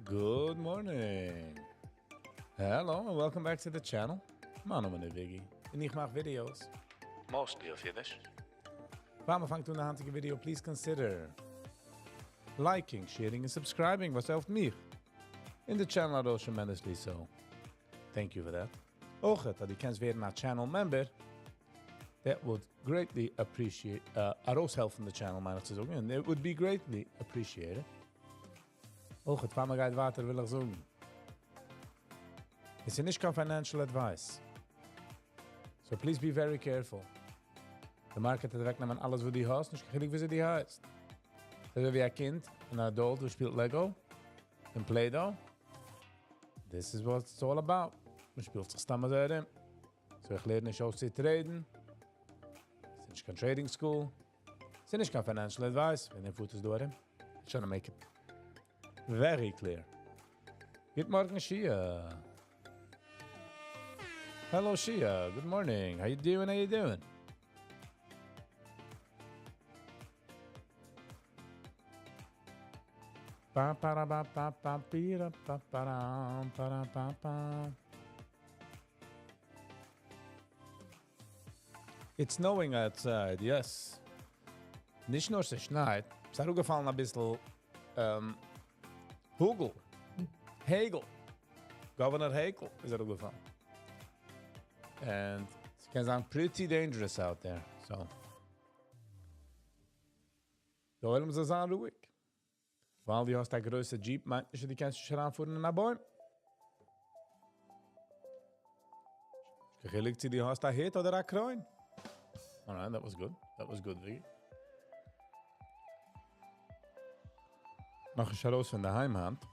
Good morning! Hello and welcome back to the channel. מיין נאמען איז Viggy און איך מאך videos. Mostly אויף אידיש. פאר מען פאנגט אן די היינטיגע video, please consider liking, sharing און subscribing, וואס העלפט מיך און די channel ארויס tremendously, so thank you for that. אויך אז דו קענסט ווערן א channel member, that would greatly appreciate, ארויסהעלפן די channel מיין איך צו זאגן, and it would be greatly appreciated. אויך פאר מען גייט ווייטער וויל איך זאגן, עס איז נישט קיין financial advice, so please be very careful. די market וועט אוועקנעמען אלעס וואס דו האסט, נישט קיין חילוק וויאזוי דו הייסט. אזוי ווי א קינד, אן adult וואס שפילט Lego און Play-Doh. This is what it's all about. מען שפילט זיך סתם אזוי ארום. So איך לערן נישט אויס צו trade ן. עס איז נישט קיין trading school. עס איז נישט קיין financial advice. ווען דער פוט איז דא ארום. Trying to make it very clear. גוט מארגן, Shia. Hello, Shia. Good morning. How you doing? How you doing? Ba, ba, da, ba, ba, ba, bi, da, ba, ba, da, ba, da, ba, ba. It's snowing outside, yes. נישט נאר ס'שנייט, ס'איז אראפגעפאלן א ביסל האגל. האגל. Governor Hochul איז אראפגעפאלן. And ס'קען זיין pretty dangerous out there, so. דער עולם זאל זיין רואיג. ווייל דו האסט א גרויסע Jeep, מיינט נישט, דו קענסט נישט אריינפארן אין א בוים. קיין חילוק צי דו האסט א הוט אדער א קרוין. Alright, that was good. That was good, Vicky. נאך נישט ארויס פון דער היים היינט.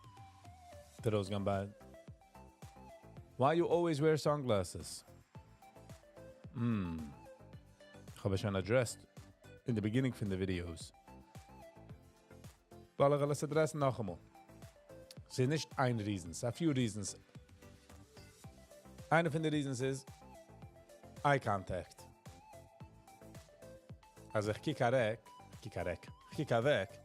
דער ארויסגיין ביי. Why you always wear sunglasses? איך האב עס שוין addressed in the beginning פון די videos. ווייל איך וועל עס address ן נאכאמאל. ס'איז נישט איין reason, ס'איז a few reasons. איינע פון די reasons איז eye contact. אז איך קוק אוועק, קוק אוועק, איך קוק אוועק,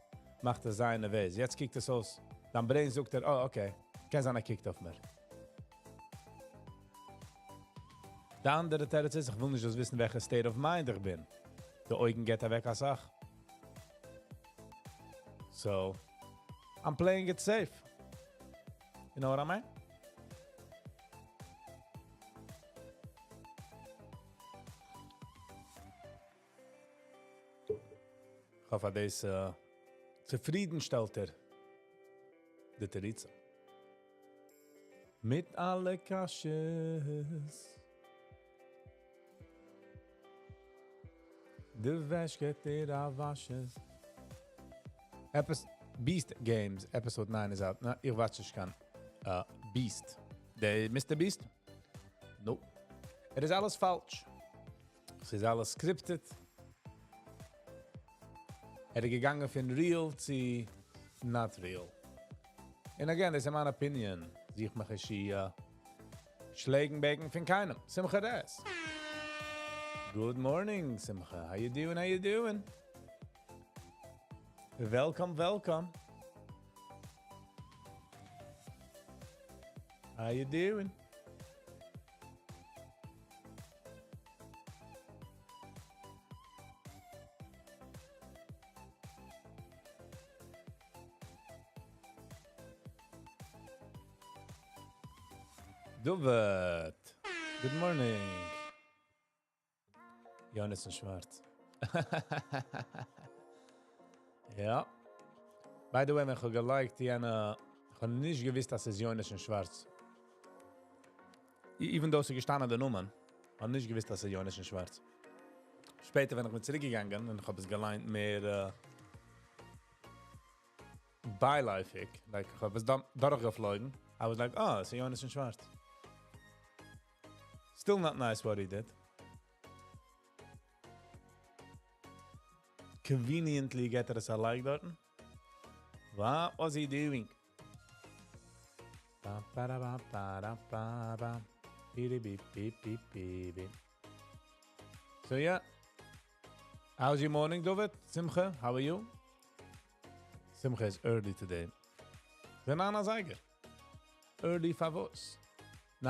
מאכט עס זייער נערוועז. יעצט קוקט עס אויס, דיין brain זאגט ער, oh, okay, קען זיין ער קוקט אויף מיר. די אנדערע תירוץ איז, איך וויל נישט דאס וויסן וועלכע state of mind איך בין. די אויגן געט אוועק א סאך. So, I'm playing it safe. You know what I mean? איך האף אז דאס צופרידנשטעלט דיר די תירוצים. מיט אלע קשיות. די וועש געט דיר א וואשעס. Beast Games Episode 9 איז out. נא, איך watch נישט קיין Beast. דער Mr. Beast? Nope. עס איז אלעס פאלש. עס איז אלעס scripted. ער איז געגאנגען פון real צו not real. And again, דאס איז מיין opinion. זיך מאך איך שלעגן בעגן פון קיינעם. Simcha Rez. Good morning, Simcha. How you doing? How you doing? Welcome, welcome. How you doing? David. Good morning. Jonathan Schwartz. יא. By the way, ווען איך האב גע like ט יענע, איך האב נישט געוואוסט, אז עס איז Jonathan Schwartz. Even though ס'איז געשטאנען דער נאמען, האב נישט געוואוסט, אז עס איז Jonathan Schwartz. שפעטער, ווען איך בין צוריקגעגאנגען און איך האב עס געליינט מער ביילייפיג, like איך האב עס דורכגעפלויגן, I was like, oh, עס איז Jonathan Schwartz. Still not nice what he did. Conveniently געט ער עס א like דארטן. What was he doing? Ba, ba, da, ba, ba, da, ba, ba. Bi, bi, bi, bi, bi, bi. So yeah. How's your morning, David? Simcha, how are you? Simcha is early today. ס'איז ניין אזייגער. Early פארוואס? 9:05,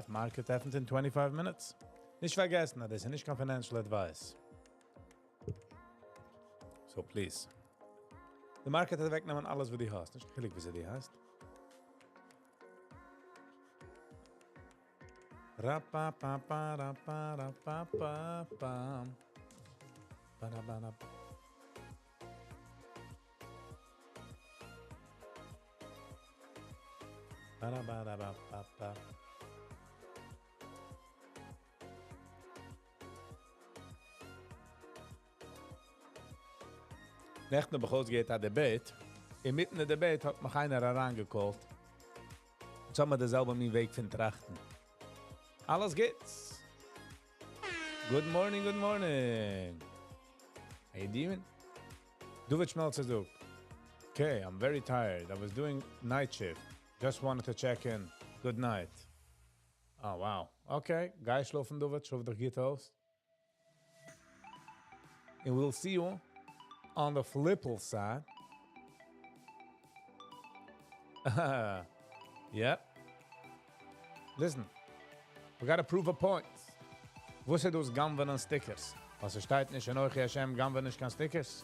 market עפנט in 25 minutes. נישט פארגעסן, אז דאס איז נישט קיין financial advice. So please. The market האט אוועקגענומען אלעס וואס דו האסט. נישט קיין חילוק וויאזוי דו הייסט. Ra pa pa pa ra pa ra pa pa pam. Pa ra ba ra pa. Pa ra ba ra ba pa pa. נעכטן האב איך אויסגעהערט א debate, אינמיטן די debate האט מיך איינער אריינגעקאלט. יעצט האבן מיר די זעלבע מין וועג פון טראכטן. אלעס גוטס. Good morning, good morning. How you doing? David Schmelzer זאגט, Okay, I'm very tired. I was doing night shift. Just wanted to check in. Good night. Oh, wow. Okay, גיי שלאפן, David. שלאף דיך גוט אויס. And we'll see you on the flipple side. Yep. Listen, we got to prove a point. וואס איז דאס גנב'ענען stickers? וואס שטייט נישט אנוכי השם גנב'ע נישט קיין stickers?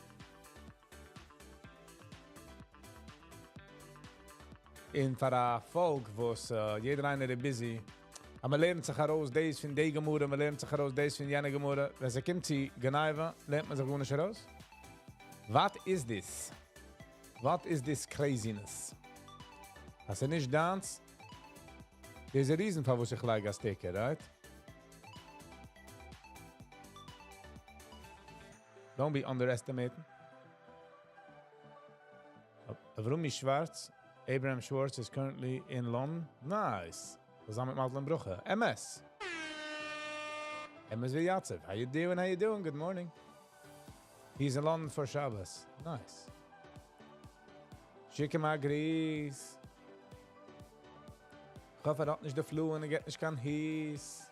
און פאר א פאלק, וואס יעדער איינער איז busy, אבער מען לערנט זיך ארויס דאס פון די גמרא, מען לערנט זיך ארויס דאס פון יענע גמרא. ווען עס קומט צו גניבה, לערנט מען זיך גארנישט ארויס. What is this? What is this craziness? אז נישט דיינס, there's a reason פארוואס איך לייג א sticker, right? Don't be underestimating. Avrumi Schwartz, Abraham Schwartz is currently in London. Nice. וואס מיט Madeleine Brugge? MS. MS Yatsev. How you doing? How you doing? Good morning. He's in London for Shabbos. Nice. שיק אים א גריס. איך האף, ער האט נישט די flu און ער גייט נישט קיין היס.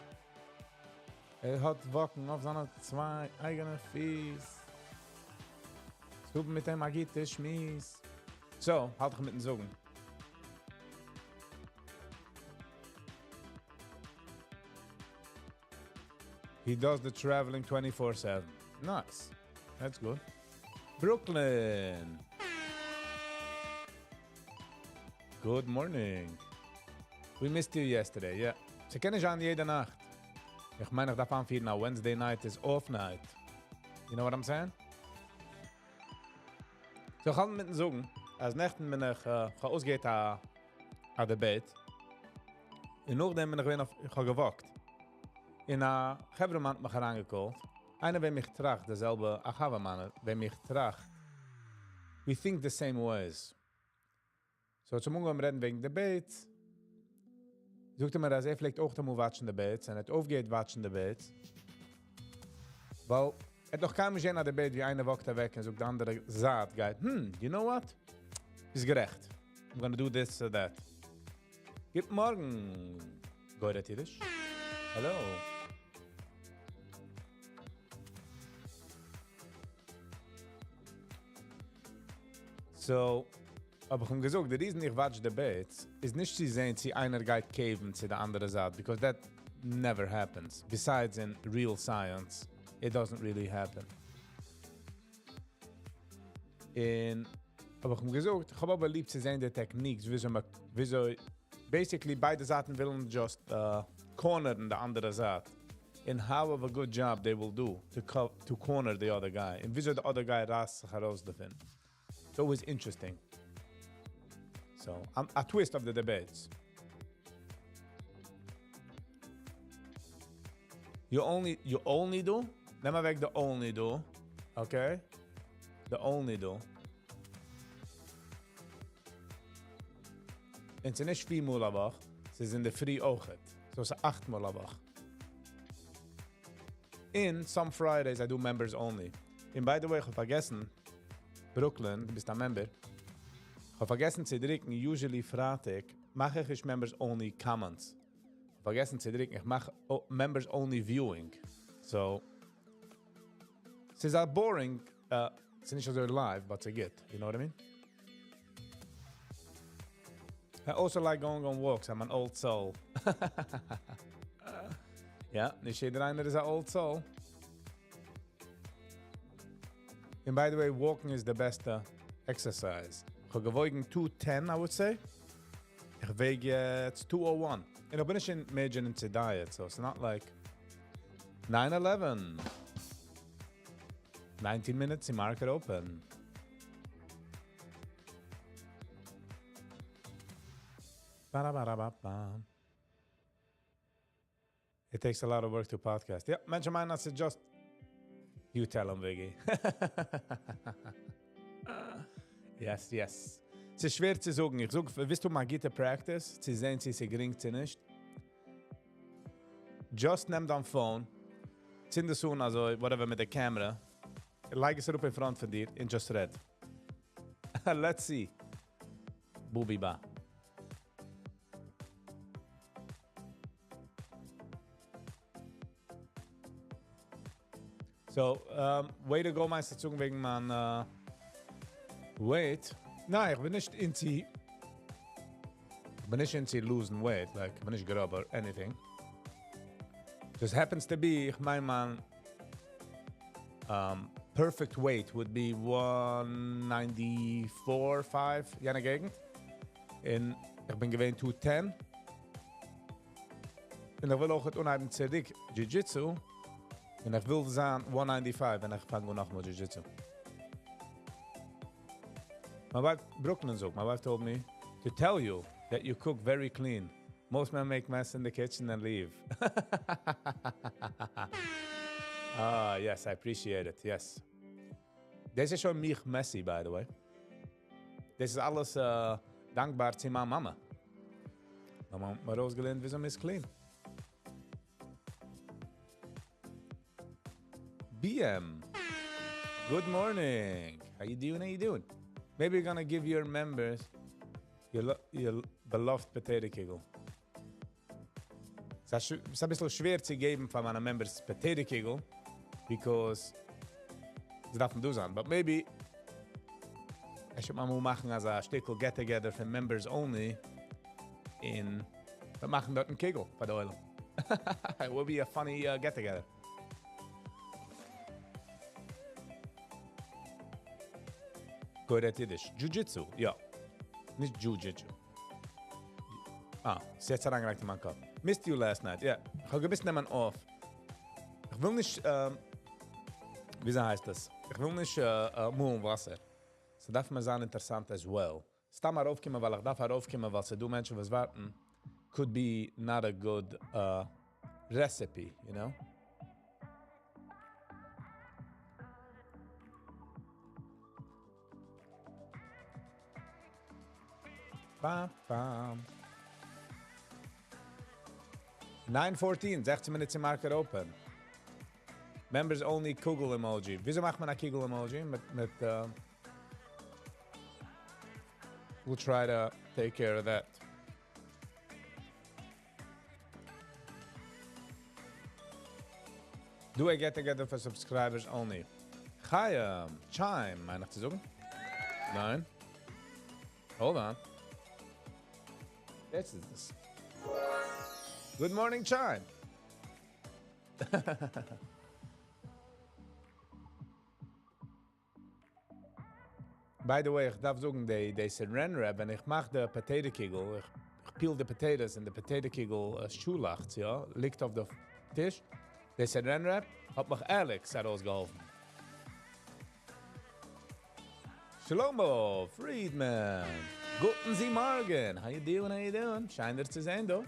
ער האט walk ן אויף זיינע צוויי אייגענע פיס. ס'טוט מיט אים א גוטע שמועס. So, האלט איך אינמיטן זאגן. He does the traveling 24/7. Nice. That's good. Brooklyn. Good morning. We missed you yesterday, yeah. ס'קען נישט זיין יעדע נאכט. איך מיין, איך דארף איינפירן, now Wednesday night is off night. You know what I'm saying? So, איך האלט אינמיטן זאגן, אז נעכטן בין איך, איך האב אויסגעהערט א debate. און נאכדעם בין איך געווען אויף, איך האב גע walk ט. און א חברהמאן האט מיך אריינגעקאלט. איינער, וועם איך טראכט, דער זעלבע, א חברהמאן, וועם איך טראכט. We think the same ways. So, צום אנגעהויבן רעדן וועגן debate. זאגט ער מיר, אז ער פלעגט אויך אמאל watch ן debates, און ער האט אויפגעהערט watch ן debates. ווייל ער האט נאך קיינמאל געזען א debate, ווי איינער walk ט אוועק און זאגט, די אנדערע זייט גייט, you know what? איז גערעכט. I'm gonna do this or that. גוט מארגן, גוירט אידיש. Hello. So, אבער איך האב געזאגט, the reason איך watch debates איז נישט צו זען, צו איינער גייט cave ן צו די אנדערע זייט, because that never happens. Besides in real science, it doesn't really happen. און אבער איך האב געזאגט, איך האב אבער ליב צו זען די techniques, וויאזוי basically ביידע זייטן ווילן just corner ן די אנדערע זייט. And how of a good job they will do to corner the other guy. און וויאזוי the other guy רייסט זיך ארויס דערפון. It's always interesting. So, a twist of the debates. You only do? נעם אוועק the only do. Okay? The only do. און ס'איז נישט פיר מאל א וואך, ס'איז אין דער פרי אויכעט. So ס'איז אכט מאל א וואך. In some Fridays I do members only. And by the way, איך האב פארגעסן, Brooklyn, דו ביסט א member. איך האב פארגעסן צו דריקן, usually פרייטאג, מאך איך נישט members only comments. איך האב פארגעסן צו דריקן, איך מאך members only viewing. So, ס'איז א boring, ס'איז נישט אזוי live, but it's good. You know what I mean? I also like going on walks, I'm an old soul. יא, נישט יעדער איינער איז א old soul. און by the way, walking איז די בעסטע exercise. איך האב געוואויגן two ten I would say. איך וועג יעצט two oh one. און איך בין נישט אין major into diet, so it's not like nine eleven. 19 minutes צו market open. Ba-da-ba-da-ba-ba. It takes a lot of work to podcast. יא, מענטשן מיינען אז ס'איז just you tell them, Viggy. Yes, yes. ס'איז שווער צו זאגן. איך זאג, ווילסט האבן א גוטע practice, צו זען צו ס'איז גרינג צו נישט. Just נעם דיין phone, צינד עס אן אזוי, whatever מיט די camera, לייג עס אראפ אין front פון דיר און just רעד. Let's see. בובי בא. So, way to go מיינסטו צו זאגן וועגן מיין weight? ניין, איך בין נישט into איך בין נישט into losing weight, like, איך בין נישט גראב or anything. Just happens to be, איך מיין מיין perfect weight would be one ninety four, five, יענע געגנט. און איך בין געווען two ten. און איך וויל אויך אנהייבן צוריק Jiu-Jitsu. און איך וויל זיין one ninety five ווען איך פאנג אן נאכאמאל Jiu-Jitsu. My wife, Brooklyn זאגט, my wife told me to tell you that you cook very clean. Most men make mess in the kitchen and leave. Ah, yes, I appreciate it, yes. דאס איז שוין מיך messy, by the way. דאס איז אלעס דאנקבאר צו מיין מאמע. מיין מאמע האט מיר אויסגעלערנט וויאזוי מ'איז clean. BM, good morning. How you doing? How you doing? Maybe you're going to give your members your beloved potato kugel. ס'איז אביסל שווער צו געבן פאר מיינע members potato kugel, because זיי דארפן דא זיין. But maybe איך וועל אמאל מאכן אזא שטיקל get together פאר members only און מיר מאכן דארט א קוגל פאר די עולם. It will be a funny get together. גוט אידיש. Jiu-Jitsu, יא. נישט Jiu-Jitsu. אה, ס'איז יעצט אריינגעלייגט אין מיין קאפ. Missed you last night, יא. איך האב געמוזט נעמען off. איך וויל נישט, וויאזוי הייסט דאס? איך וויל נישט מאלן וואסער. ס'דארף מיר זיין אינטערעסאנט as well. סתם ארויפקומען, ווייל איך דארף ארויפקומען, ווייל ס'דא מענטשן וואס ווארטן, could be not a good recipe, you know? Bam, bam. 9:14, 16 minutes in market open. Members only Kugel emoji. וויאזוי מאכט מען א Kugel emoji? מיט, we'll try to take care of that. Do I get together for subscribers only? Chaim, Chime, מיין איך צו זאגן? ניין. Hold on. This is this. Good morning, Chime. By the way, איך דארף זאגן, די saran wrap, ווען איך מאך די potato kugel, איך peel די potatoes און די potato kugel שאלעכץ, יא, ליגט אויף די טיש. די saran wrap האט מיך Alex ארויסגעהאלפן. Shlomo Friedman. גוטן זי מארגן. How you doing? How you doing? שיין דיר צו זען, דא.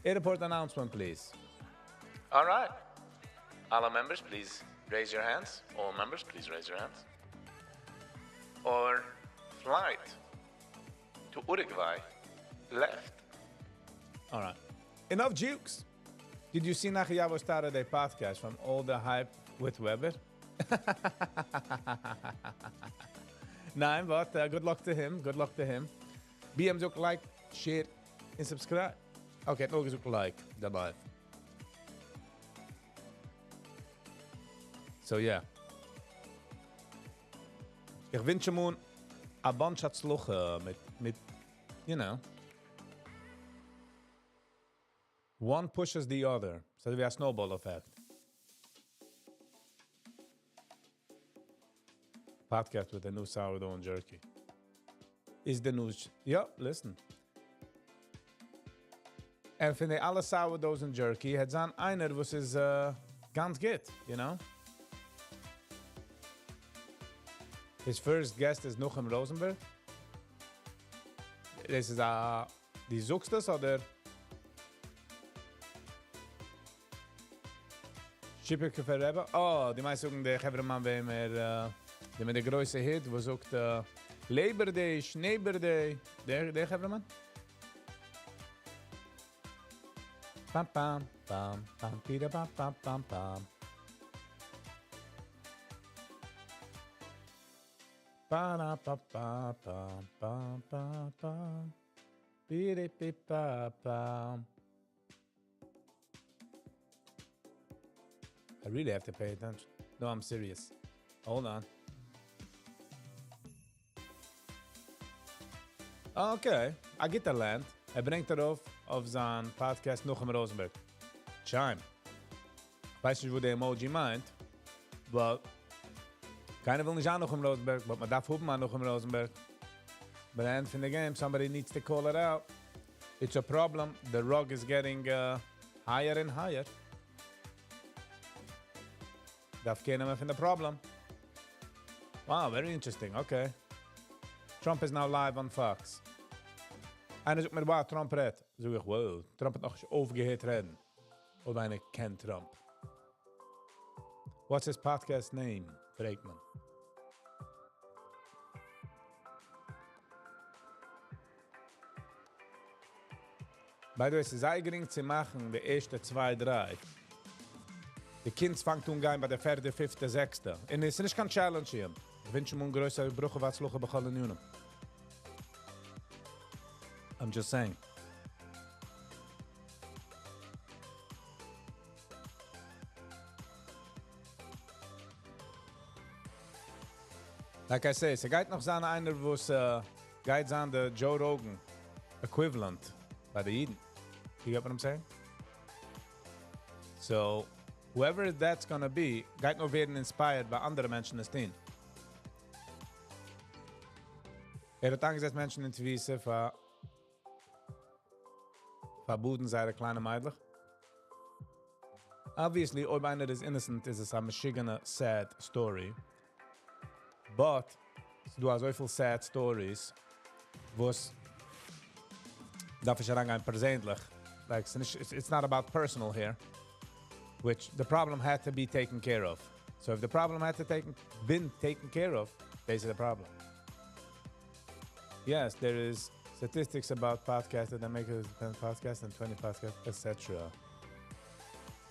Airport announcement, please. All right. אלע members, please raise your hands. All members, please raise your hands. Our flight to Uruguay left. All right. Enough jokes. Did you see Nachiyavo started a podcast from all the hype with Weber? Nein, but good luck to him. Good luck to him. BM זאגט like, share and subscribe. Okay, נאר געזאגט like, the live. So yeah. איך ווינטש אים א bunch הצלחה מיט you know. One pushes the other. ס'איז ווי א snowball effect. Podcast with the new sourdough and jerky. איז די new... יא, listen. און פון די אלע sourdoughs און jerky העט זיין איינער וואס איז גאנץ גוט, you know? His first guest is Nachum Rosenberg. דאס איז א... דו זאגסט עס אדער? שיפיקעווער רבי? אה, דו מיינסט זאגן דער חברה'מאן וועם ער, דער מיט די גרויסע היט וואס זאגט Labor Day, Schneeber Day, דער דער חברה'מאן? פאם פאם פאם פאם פירא פאם פאם פאם פאם. פא רא פא פא פא פא פא פא פירי פי פא פא. I really have to pay attention. No, I'm serious. Hold on. Okay, א גוטע לענד. ער ברענגט ארויף אויף זיין podcast Nachum Rosenberg. Chime. ווייס נישט וואס די emoji מיינט, but קיינער וויל נישט זיין Nachum Rosenberg, but מען דארף האבן א Nachum Rosenberg. By the end of the game, somebody needs to call it out. It's a problem. The rug is getting higher and higher. דארף care נעמען פון די problem. Wow, very interesting. Okay. Trump is now live on Fox. איינער זאגט מיר, wow, Trump רעדט. זאג איך, wow, Trump האט נאכנישט אויפגעהערט רעדן. אויב איינער קען Trump. What's his podcast name? פרעגט מען. By the way, ס'איז זייער גרינג צו מאכן די ערשטע צוויי, דריי. די קינד פאנגט אן גיין ביי די פערטע, פיפטע, זעקסטע. און עס איז נישט קיין challenge אים. איך ווינטש אים א גרויסע ברכה והצלחה בכל ענינים. I'm just saying. Like I say, ס'גייט נאך זיין איינער וואס גייט זיין די Joe Rogan equivalent ביי די אידן. You get what I'm saying? So, whoever that's gonna be, גייט נאר ווערן inspired ביי אנדערע מענטשן עס טון. ער האט אנגעזעצט מענטשן אין תפיסה פאר פארבאדן זייערע קליינע מיידלעך. Obviously, אויב איינער איז innocent, איז עס א משוגענע sad story. But, ס'דא אזויפיל sad stories, וואס דארף איך אריינגיין פערזענליך. Like, it's not about personal here, which the problem had to be taken care of. So if the problem had to taken, been taken care of, this is the problem. Yes, there is statistics about podcasters that make it 10 podcasts and 20 podcasts, etc.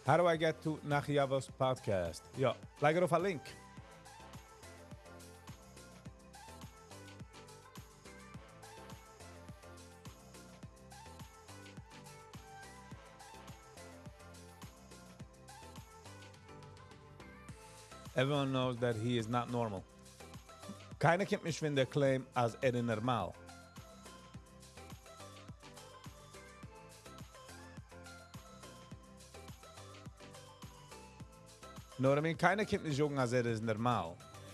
How do I get to Nachyavos podcast? יא, לייג ארויף א link. Everyone knows that he is not normal. קיינער קומט נישט פון דער claim אז ער איז נארמאל. Know what I mean? קיינער קומט נישט זאגן אז ער איז נארמאל.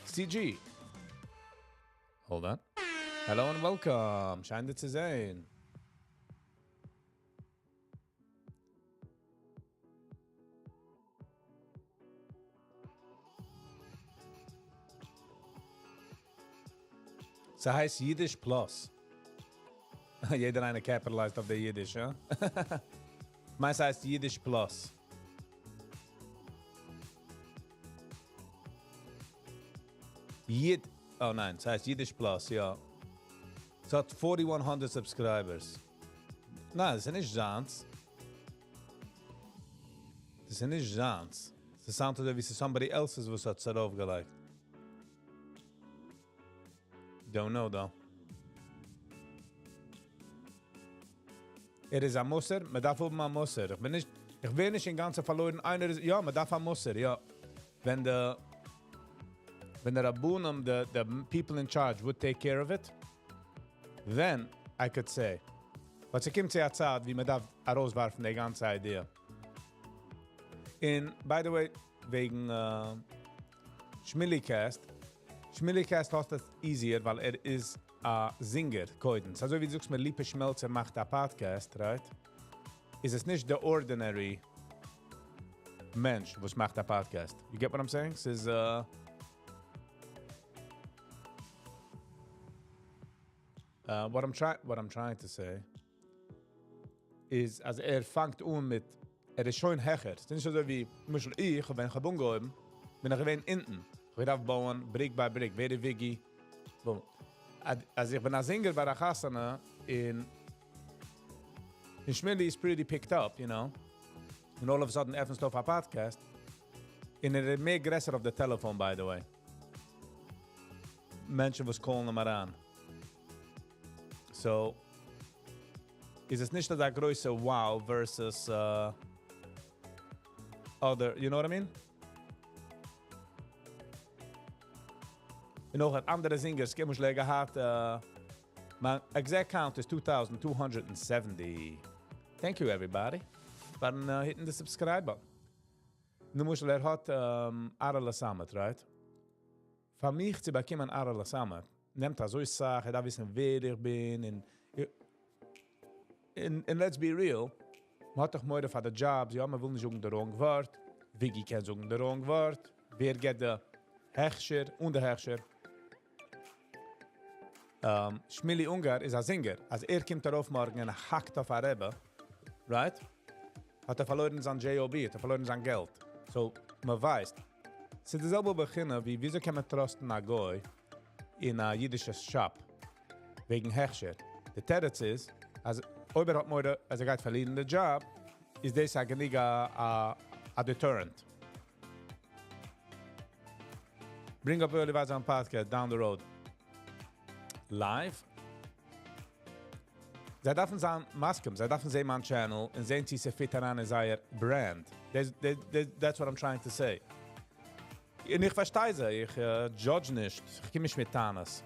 CG. Hold on. Hello and welcome. שיין דיר צו זען. ס'הייסט Yiddish Plus. יעדער איינער capitalized אויף די Yiddish, יא? מיינס הייסט Yiddish Plus. Yid, oh ניין, ס'הייסט Yiddish Plus, יא. ס'האט 4100 subscribers. ניין, דאס איז נישט זיינס. דאס איז נישט זיינס. ס'sound אזוי ווי ס'איז somebody else's וואס האט עס ארויפגעלייגט. Don't know though. ער איז א מוסר, מען דארף האבן א מוסר. איך בין נישט, איך ווער נישט אינגאנצן פארלוירן. איינער איז, יא, מען דארף א מוסר, יא. ווען די, ווען די רבנים, the, the people in charge would take care of it, then I could say. But ס'קומט צו א צייט ווי מ'דארף ארויסווארפן די גאנצע idea. און, by the way, וועגן Shmili Cast. Shmili Cast האט עס easier, ווייל ער איז א singer, קודם. אזוי ווי דו זאגסט מיר Lipa Schmelzer מאכט א podcast, right? איז עס נישט the ordinary מענטש, וואס מאכט א podcast. You get what I'm saying? ס'איז what I'm trying to say איז, אז ער פאנגט אן מיט, ער איז שוין העכער. ס'איז נישט אזוי ווי, למשל איך, ווען איך האב אנגעהויבן, בין איך געווען אונטן. איך דארף בויען, brick by brick, ווער איז Viggy? Boom. אז איך בין א singer ביי א חתונה אין Shmili is pretty picked up, you know. And all of a sudden עפנסטו אויף א podcast. און ער איז מער גרעסער אויף די טעלעפאן, by the way. מענטשן וואס call ן אים אריין. So, איז עס נישט אזא גרויסע wow versus other, you know what I mean? און אויך אנדערע singers, למשל געהאט, מיין exact count is 2,270. Thank you everybody for hitting the subscribe button. למשל, ער האט Arele Samet, right? פאר מיך צו באקומען Arele Samet, נעמט אזוי סאך, ער דארף וויסן ווער איך בין, און let's be real, מען האט דאך מורא פאר די jobs, יא, מען וויל נישט זאגן the wrong ווארט, Viggy קען זאגן the wrong ווארט, ווער געט די הכשר און די הכשר. Shmili Ungar איז א singer, אז ער קומט ארויף מארגן און האקט אויף א רבי, right? האט ער פארלוירן זיין JOB, האט ער פארלוירן זיין געלט. So, מען ווייסט, ס'איז די זעלבע בחינה, ווי וויאזוי קען מען trust ן א גוי אין א אידישע shop, וועגן הכשר. די תירוץ איז, אז אויב ער האט מורא, אז ער גייט פארלירן די job, איז דאס א גענוג א deterrent. Bring up early vibes on podcast down the road. Live? זיי דארפן זיין מסכים, זיי דארפן זען מיין channel און זען צו ס'fit אריין אין זייער brand. That's what I'm trying to say. און איך פארשטיי זיי, איך judge נישט, איך קום נישט מיט טענות.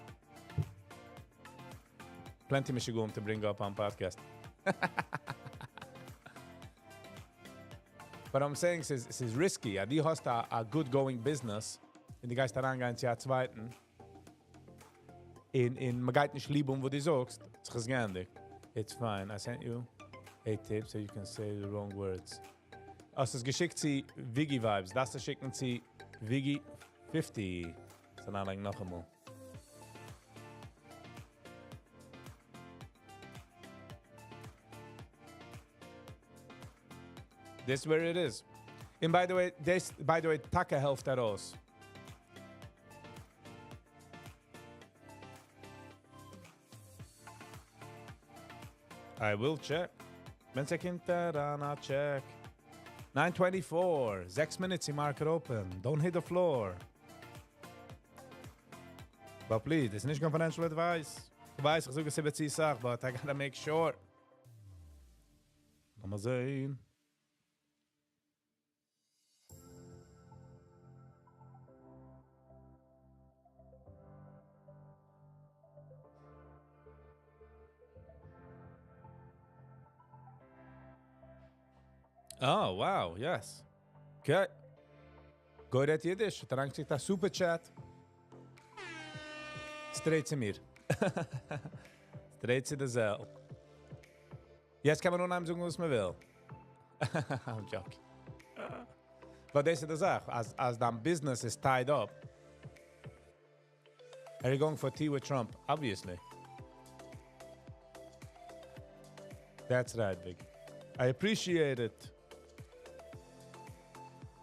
Plenty משוגעים to bring up on podcast. But I'm saying ס'איז risky. יא, דו האסט א good going business און דו גייסט אריינגיין צו א צווייטן. און מען גייט נישט ליב האבן וואס דו זאגסט, ס'איז געענדיגט. It's fine. I sent you a tip so you can say the wrong words. האסט עס געשיקט צו Viggy Vibes. דארפסטו שיקן צו Viggy 50. So נאך נאכאמאל. This is where it is. And by the way, this, by the way, טאקע העלפט ארויס. I will check. ווען ס'קומט אריין א check. 9:24, 6 minutes in market open. Don't hit the floor. But please, דאס איז נישט קיין financial advice. איך ווייס, איך זאג עס איבער צו סאך, but I gotta make sure. לאמיר זען. Oh, wow, yes. Okay. גוי רעדט אידיש, האט אריינגעשיקט א super chat. Straight צו מיר. Straight צו די Zelle. יעצט קען מען נאר זאגן, וואס מען וויל. I'm joking. But דאס איז די זאך, אז דיין business is tied up. Are you going for tea with Trump? Obviously. That's right, Big. I appreciate it.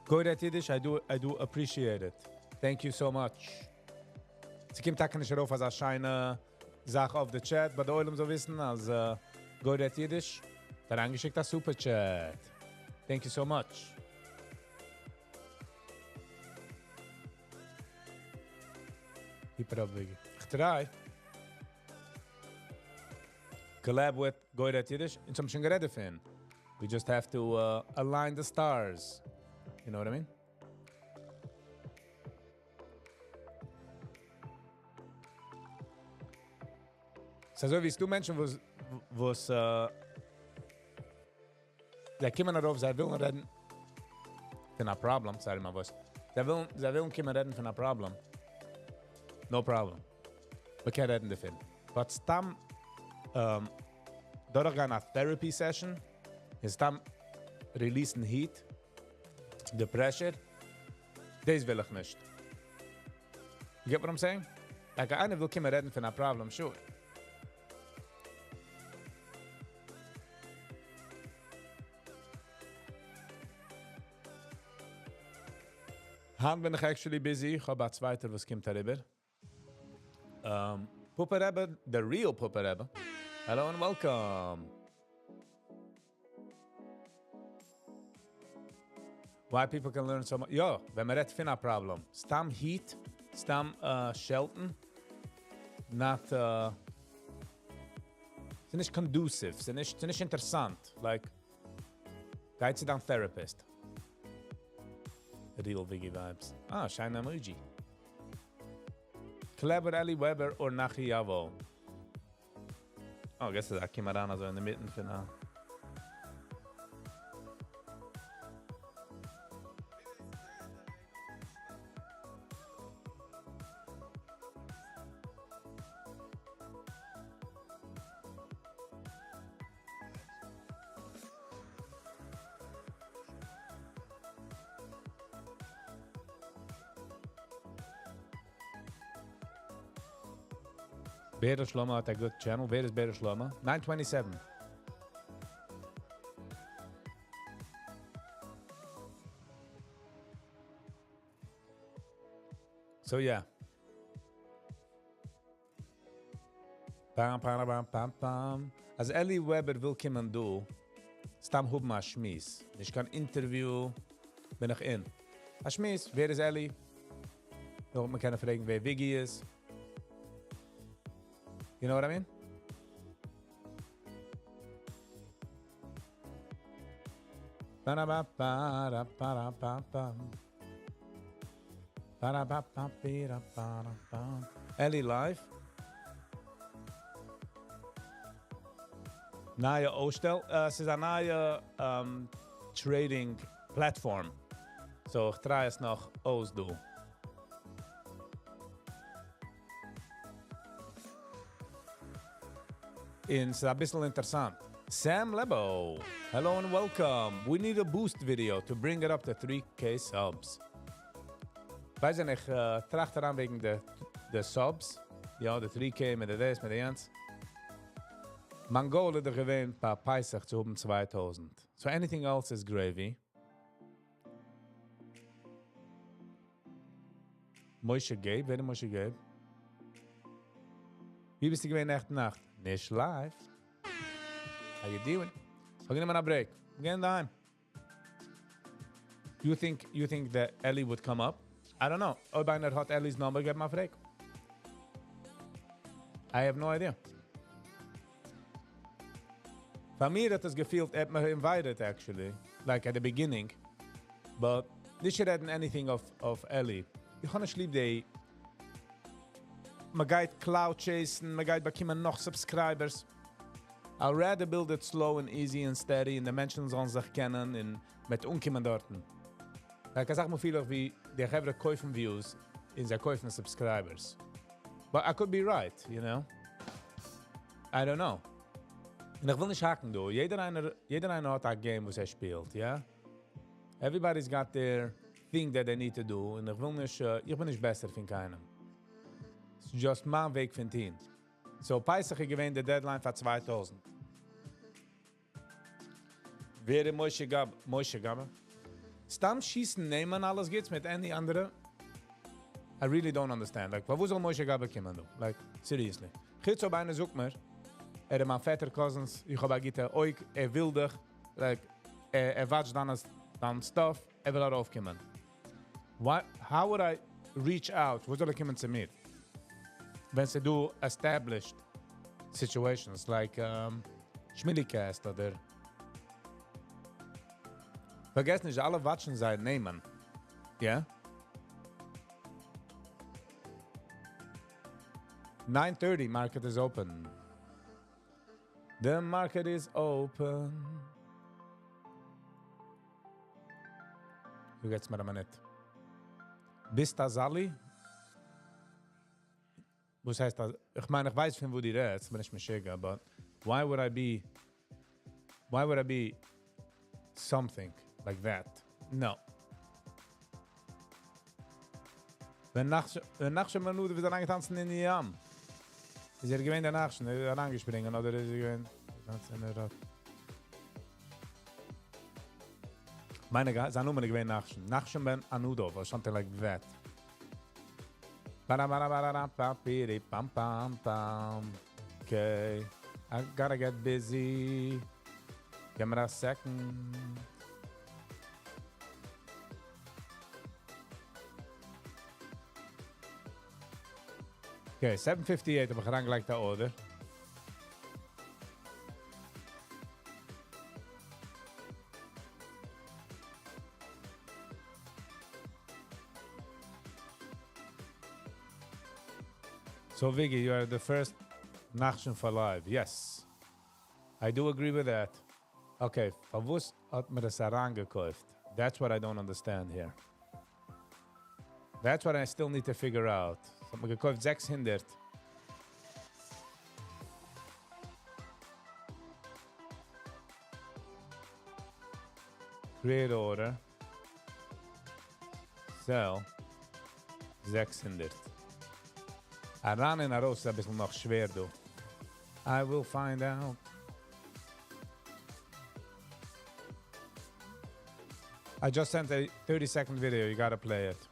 גוי רעדט אידיש, I do appreciate it. Thank you so much. ס'קומט טאקע נישט ארויף אזא שיינע זאך אויף די chat, but דער עולם זאל וויסן, אז גוי רעדט אידיש, האט אריינגעשיקט א super chat. Thank you so much. Keep it up, Biggie. איך try. Collab with גוי רעדט אידיש. אונז האבן שוין גערעדט דערפון. We just have to align the stars. You know what I mean? ס'איז אזוי ווי ס'דא מענטשן וואס וואס זיי קומען ארויף זיי ווילן רעדן פון א problem, sorry מיין voice. זיי ווילן זיי ווילן קומען רעדן פון א problem. No problem. מ'קען רעדן דערפון. But סתם דורכגיין א therapy session און סתם release ן heat, the pressure, דאס וויל איך נישט. You get what I'm saying? Like איינער וויל קומען רעדן פון א problem, sure. היינט בין איך actually busy, איך האב א צווייטער וואס קומט אריבער. Papa Rebbe, the real Papa Rebbe. Hello and welcome. Why people can learn so much. יא, ווען מען רעדט פון א problem. סתם heat, סתם שעלטן, not, ס'איז נישט conducive, ס'איז נישט אינטערעסאנט. Like, גיי צו דיין therapist. Real Viggy vibes. Ah, שיינע emoji. Clever Eli Weber or Nachi Yavo. Oh, guess דא קומט אריין אזוי אין די מיטן פון א Beta Shlomo האט א good channel. ווער איז Beta Shlomo? 927. So yeah. Pam, pam, pam, pam, pam. אז Eli Weber וויל קומען דא, סתם האבן א שמועס. נישט קיין interview, בין איך in. א שמועס, ווער איז Eli? נאך מען קען פרעגן, ווער Viggy איז. You know what I mean? Ba-da-ba-ba-da-ba-da-ba-bam. Ba-da-ba-ba-bi-da-ba-da-bam. Eli live. נייע אויסשטעל. ס'איז א נייע trading platform. So איך try עס נאך אויס דא. און ס'איז א ביסל אינטערעסאנט. Sam Lebo, hello and welcome. We need a boost video to bring it up to 3K subs. ווייס איך, טראכט אריין וועגן די subs. יא, די 3K מיט די דאס, מיט די יענץ. מיין goal איז דאך געווען, ביי פסח צו האבן 2000. So anything else is gravy. Moshe Gabe, ווער איז Moshe Gabe? ווי ביסטו געווען נעכטן נאכט? נישט live. How you doing? מיר געבן א break. מיר גייען אהיים. You think that Ellie would come up? I don't know. אויב איינער האט Ellie's number, געב אים א פרעג. I have no idea. ביי מיר האט עס געפילט, ער האט מיך invited actually, like at the beginning, but נישט רעדן anything of Ellie. איך האב נישט ליב די, מען גייט clout chasing, מען גייט באקומען נאך subscribers. I'll rather build it slow and easy and steady, און די מענטשן זאלן זיך קענען און מיט אנקומען דארטן. Like, איך זאג מיר פיל איך ווי די חברה קויפן views, און זיי קויפן subscribers. But I could be right, you know? I don't know. און איך וויל נישט האקן דא. יעדער איינער האט א game וואס ער שפילט, yeah? Everybody's got their thing that they need to do. און איך וויל נישט, איך בין נישט בעסער פון קיינעם. It's just מיין וועג פון טון. So פסח איז געווען די deadline פאר 2000. ווער איז Moshe Gab? Moshe Gabber? סתם שיסן נעמען אלעס גוטס מיט any אנדערע? I really don't understand. Like, וואו זאל Moshe Gabber קומען דא? Like, seriously. חוץ אויב איינער זאגט מיר, ער איז מיין פעטער cousins, איך האב א גוטע אויג, ער וויל דיך, like, ער watch דיין stuff, ער וויל ארויפקומען. Why, how would I reach out? וואו זאל ער קומען צו מיר? ווען ס'איז דא established situations like Schmillycast אדער פארגעס נישט, אלע watch ן זיי נעמען. Yeah? 9:30 market is open. The market is open. דו געבסט מיר א מינוט. ביסט א זאלי? וואס הייסט אז, איך מיין איך ווייס פון וואו דו רעדסט, בין נישט משוגע, but why would I be, why would I be something like that? No. ווען נחשון בן עמינדב איז אריינגעטאנצן אין די ים, איז ער געווען דער נחשון, ער איז אריינגעשפרינגען, אדער איז ער געווען טאנצן אין דער מיינע, זיין נאמען איז געווען נחשון, נחשון בן עמינדב, or something like that. Ba-da-ba-da-ba-da-ba-bi-di, pam pam pam. Okay, I gotta get busy. Give me a second. Okay, 7:58 האב איך אריינגעלייגט א order. So Viggy, you are the first Nachshon for live. Yes, I do agree with that. Okay, פארוואס האט מען דאס אריינגעקויפט? That's what I don't understand here. That's what I still need to figure out. האט מען געקויפט 600. Create order. Sell 600. אריין און ארויס איז א ביסל נאך שווער דא. I will find out. I just sent a 30-second video. You got to play it.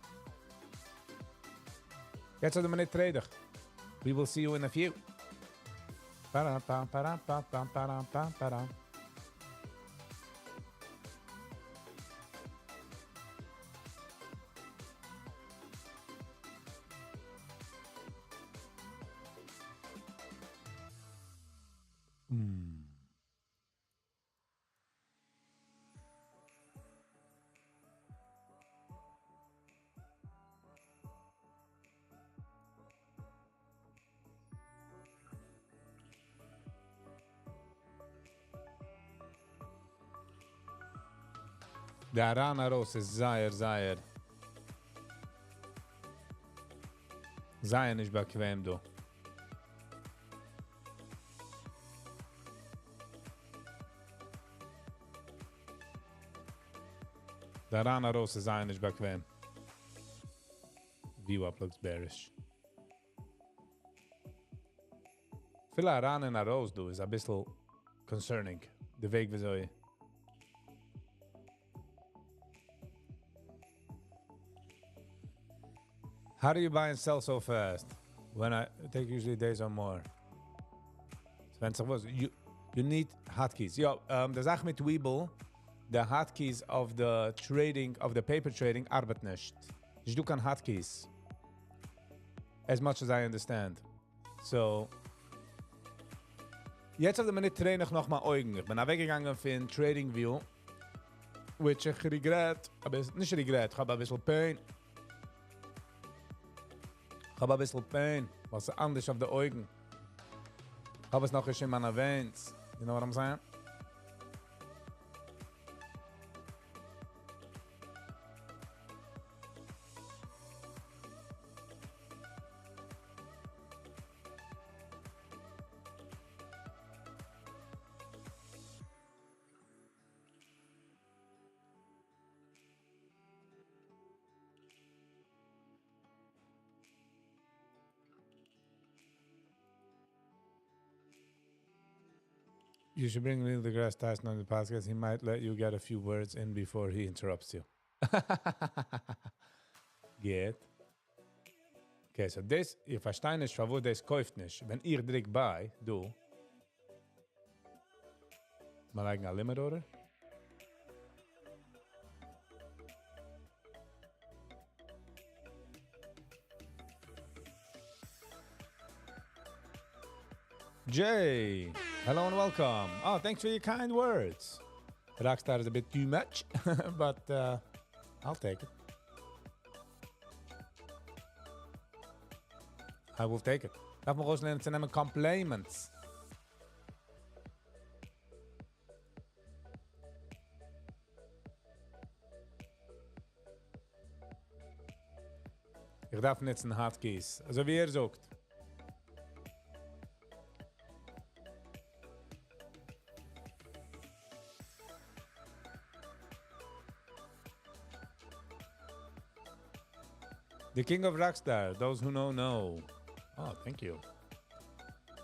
יעצט האט מען נישט רעדן. We will see you in a few. Ba-da-ba-ba-da-ba-ba-da-ba-ba-da. דער אריין ארויס איז זייער, זייער, זייער נישט באקוועם דא. דער אריין ארויס איז זייער נישט באקוועם. VWAP looks bearish. אפילו אריין און ארויס דא איז א ביסל concerning. די וועג וויאזוי. How do you buy and sell so fast? When I take usually days or more. You, you need hotkeys. יא, די זאך מיט Webull, the hotkeys of the trading, of the paper trading, ארבעט נישט. נישט דא קיין hotkeys. As much as I understand. So, יעצט אויף די מינוט train איך נאך מיין אויגן. איך בין אוועקגעגאנגען פון Trading View, which איך regret, אבער נישט regret, איך האב א ביסל pain. איך האב א ביסל pain, וואס איז אנדערש אויף די אויגן. איך האב עס נאך נישט אין מיינע veins. You know what I'm saying? You should bring Neil deGrasse Tyson on the podcast. He might let you get a few words in before he interrupts you. גוט. Okay, so דאס, איך פארשטיי נישט, פארוואס דאס קויפט נישט. ווען איך דריק buy, דא, מאל לייגן א limit order. Jay, hello and welcome. Oh, thanks for your kind words. Rockstar is a bit too much, but I'll take it. I will take it. דארף מען ארויסלערנען צו נעמען compliments. איך דארף נוצן hotkeys. אזוי ווי ער זאגט. The King of Rockstar, those who know, know. Oh, thank you.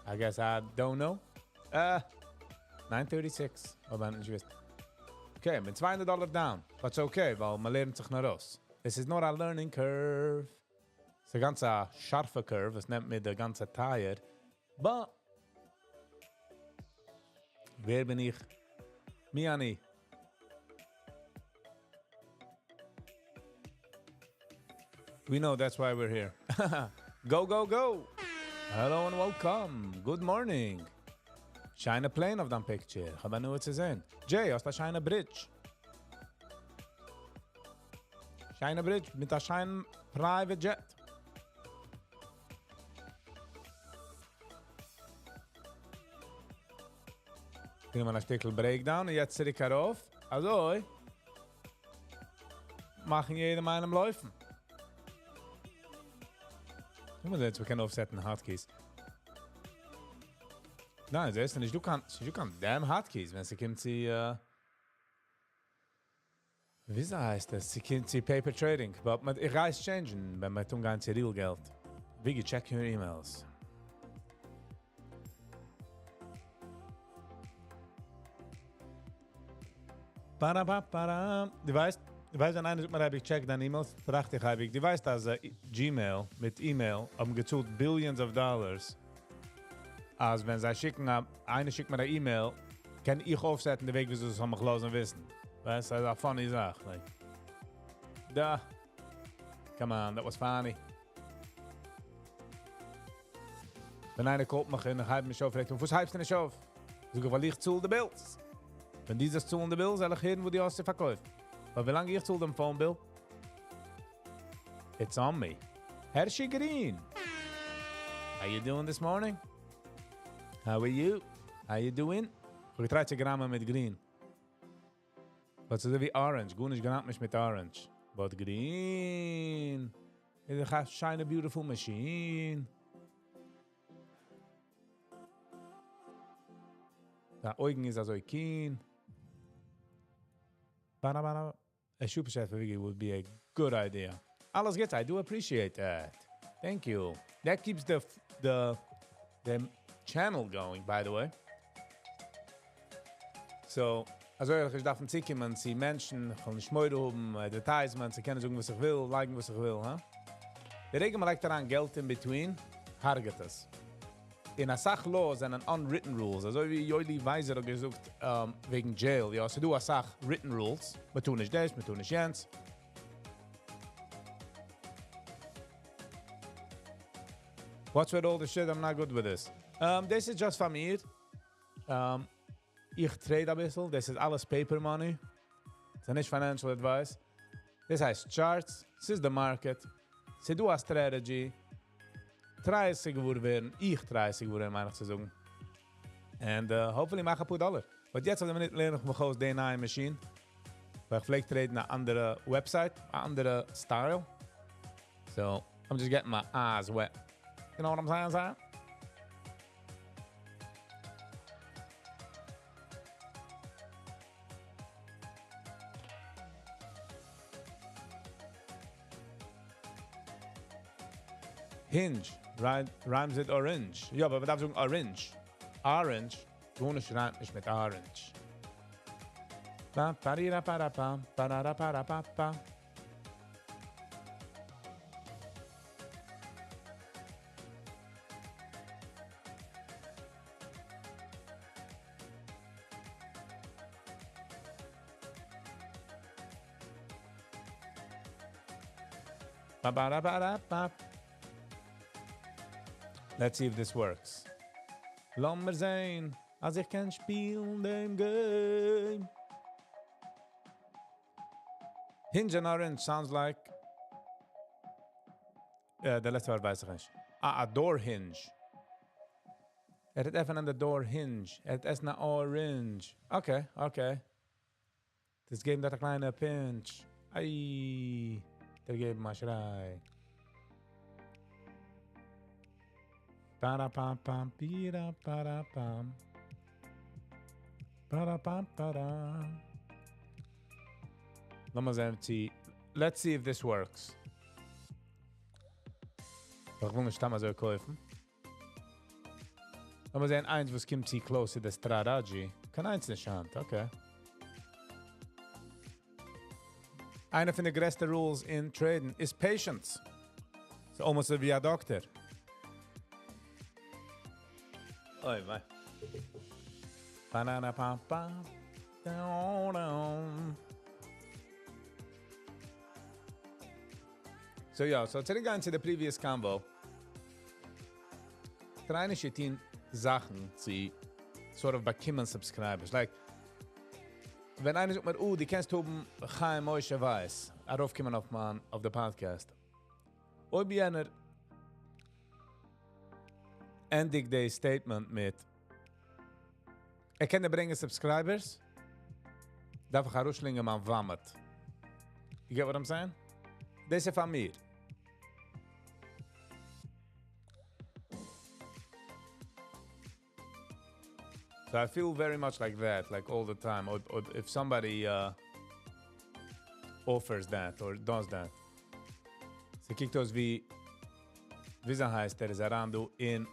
I guess I don't know. 936. אבער נישט געוואוסט. Okay, מיט 200 dollar down. But it's okay, ווייל מען לערנט זיך נאר אויס. This is not a learning curve. ס'איז א גאנץ א שארפע curve, עס נעמט מיר די גאנצע tire. But, ווער בין איך? מי אני? We know that's why we're here. Go, go, go! Hello and welcome. Good morning. שיינע plane אויף דיין picture. איך האב הנאה צו זען. Jay, האסט א שיינע bridge. שיינע bridge מיט א שיינעם private jet. גענומען א שטיקל breakdown און יעצט צוריק ארויף. אזוי מאכן יעדעם איינעם לויפן. קוק מאל, יעצט מיר קענען אויפסעטן hotkeys. ניין, זעסטו נישט, דו קענסט, דו קענסט damn hotkeys, ווען ס'קומט צו, ווי הייסט עס? ס'קומט צו paper trading. But איך גיי עס change ן, ווען מיר טון גיין צו real געלט. Viggy, check your emails. Ba-da-ba-ba-da. דו ווייסט, ווען איינער זאגט מיר, איך check דיין emails, טראכט איך, דו ווייסט, אז Gmail מיט email האבן געצאלט billions of dollars, אז ווען זיי שיקן, איינער שיקט מיר אן email, קען איך אויפסעטן די וועג, ווי אזוי זיי זאלן מיך לאזן וויסן. ווייסט, דאס איז א funny זאך. Like, da. Come on, that was funny. ווען איינער call ט מיך און איך הייב נישט אויף, פרעגט ער, וואס הייבסטו נישט אויף? זאג איך, ווייל איך צאל די bills. ווען דו זאלסט צאלן די bills, זאל איך הערן, וואס דו האסט צו פארקויפן. ווייל ווי לאנג איך צאל דעם phone bill, it's on me. Hershey Green. How you doing this morning? How are you? How you doing? איך האב גע try ט צו גראמען מיט green. But אזוי ווי orange. גארנישט גראמט נישט מיט orange. But green. איז א שיינע beautiful machine. די אויגן איז אזוי keen. Ba ba A super chat for Viggy would be a good idea. אלעס גוטס, I do appreciate that. Thank you. That keeps the channel going, by the way. So, אזוי איך דארף צוקומען צו מענטשן, איך וויל נישט מורא האבן, advertisement, זיי קענען זאגן וואס איך וויל, לייגן וואס איך וויל, huh? די רגע מ'לייגט אריין געלט in between, הרג'עט עס. אין א סאך laws זענען unwritten rules, אזוי ווי יואלי ווייזער האט געזאגט, וועגן jail, יא, ס'דא א סאך written rules, מ'טאר נישט דאס, מ'טאר נישט יענץ. What's with all the shit? I'm not good with this. This is just פאר מיר. איך trade א ביסל. דאס איז אלעס paper money. ס'איז נישט financial advice. דאס הייסט charts. ס'איז the market. ס'איז דא א strategy. Try עס צו געוואר ווערן. איך try עס צו געוואר ווערן, מיין איך צו זאגן. And hopefully מאך א פאר דאלאר. But יעצט אויף די מינוט לערן איך מיך אויס די נייע machine. ווייל איך פלעג trade ן אן אנדערע website, אן אנדערע style. So, I'm just getting my eyes wet. You know what I'm saying, Zion? Hinge right, rhymes with orange. יא, אבער מ'דארף זאגן orange. Orange. גארנישט ריימט נישט מיט orange. Pa, pa, ri, ra, pa, ra, pa, pa, ra, ra, pa, ra, pa, pa. Ba, ba, ra, ba, ra, ba. Let's see if this works. לאמיר זען, אז איך קען שפילן דעם game. Hinge and orange sounds like די לעצטע ווארט ווייס איך נישט. Ah, a door hinge. ער האט עפענען the door hinge. ער האט עסן א orange. Okay. דאס געבן דארט א קליינע pinch. איי, דער געבן א שריי. פארא פאם פאם פירא פארא פאם. פארא פאם פארא. לאמיר זען צו. Let's see if this works. איך וויל נישט סתם אזוי קויפן. לאמיר זען איינס וואס קומט צו close צו די strategy. קיין איינס נישט היינט, okay. איינע פון די גרעסטע rules אין trading איז patience. ס'איז almost ווי א דאקטער. אוי וויי. Banana pam pam. Down, down. So יא, so צוריק גיין צו די previous convo. Try נישט צו טון זאכן צו sort of באקומען subscribers. Like, ווען איינער זאגט מיר, oh, דו קענסט האבן חיים משה ווייס, ארויפקומען אויף מיין, אויף די podcast. אויב יענער ענדיגט די statement מיט, ער קען דיר ברענגען subscribers, דארף איך ארויסשלינגען מיין vomit. You get what I'm saying? דאס איז פאר מיר. So I feel very much like that, like all the time. Or if somebody offers that or does that. ס'קוקט אויס ווי, וויאזוי הייסט ער, איז אריין דא אין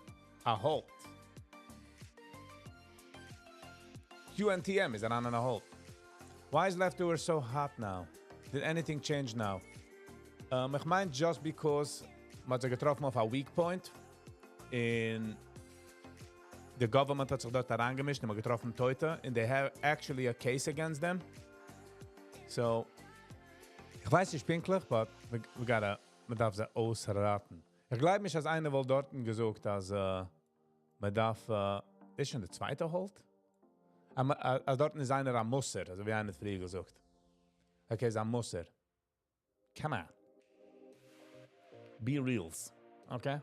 א halt. QNTM איז אריין אין א halt. Why is leftover so hot now? Did anything change now? איך מיין just because מ'האט זיך געטראפן אויף א weak point און the government האט זיך דארט אריינגעמישט און מ'האט געטראפן טויטע and they have actually a case against them. So, איך ווייס נישט פונקטליך, but we gotta, מ'דארף זיי אויסראטן. איך גלייב נישט אז איינער וואלט דארטן געזאגט אז מ'דארף, איז שוין די צווייטע halt? אז דארטן איז איינער א מוסר, אזוי ווי איינער האט פריער געזאגט. Okay, איז א מוסר. Come on. Be reals. Okay?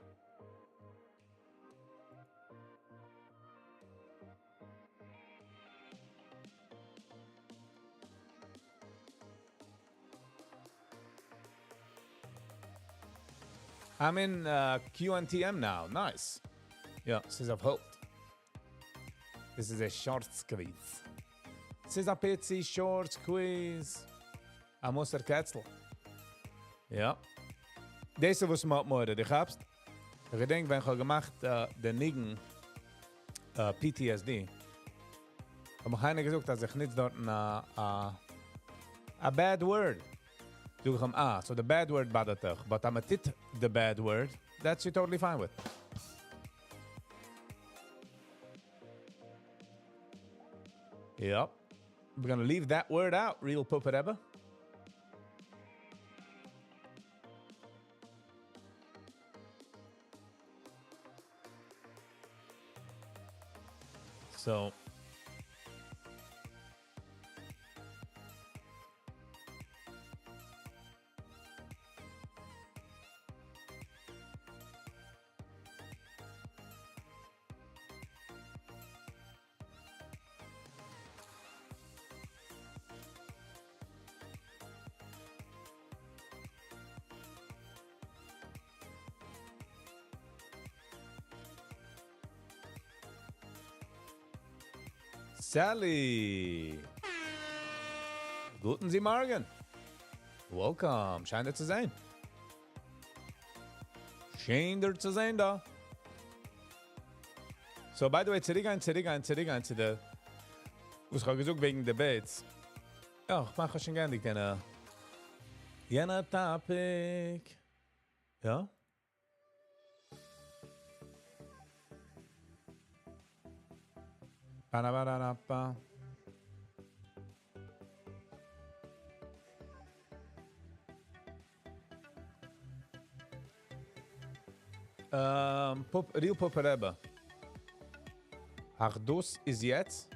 I'm in QNTM now. Nice. יא, ס'איז אויף hold. This is a short squeeze. ס'איז א פיצי short squeeze. א מוסר קעצל. יא. דאס איז וואס מ'האט מורא, דו כאפסט? איך געדענק ווען איך האב געמאכט די ניגון PTSD. האט מיך איינער געזאגט, אז איך נוץ דארט א bad word. זאג איך אים, ah, so the bad word באדערט דיך, but אז מ'טוט the bad word, that's you totally fine with. Yep. We're going to leave that word out, real Puppet Rebbe. So Sally! גוטן זי מארגן. Welcome. שיין דיר צו זען. שיין דיר צו זען דא. So, by the way, צוריקגיין, צוריקגיין, צוריקגיין צו די, וואס איך האב געזאגט וועגן debates. יא, איך מאך שוין געענדיגט יענע topic. יא? Ba-da-ba-da-da-ba. Pop, Real Popper Rebbe. אחדות איז יעצט.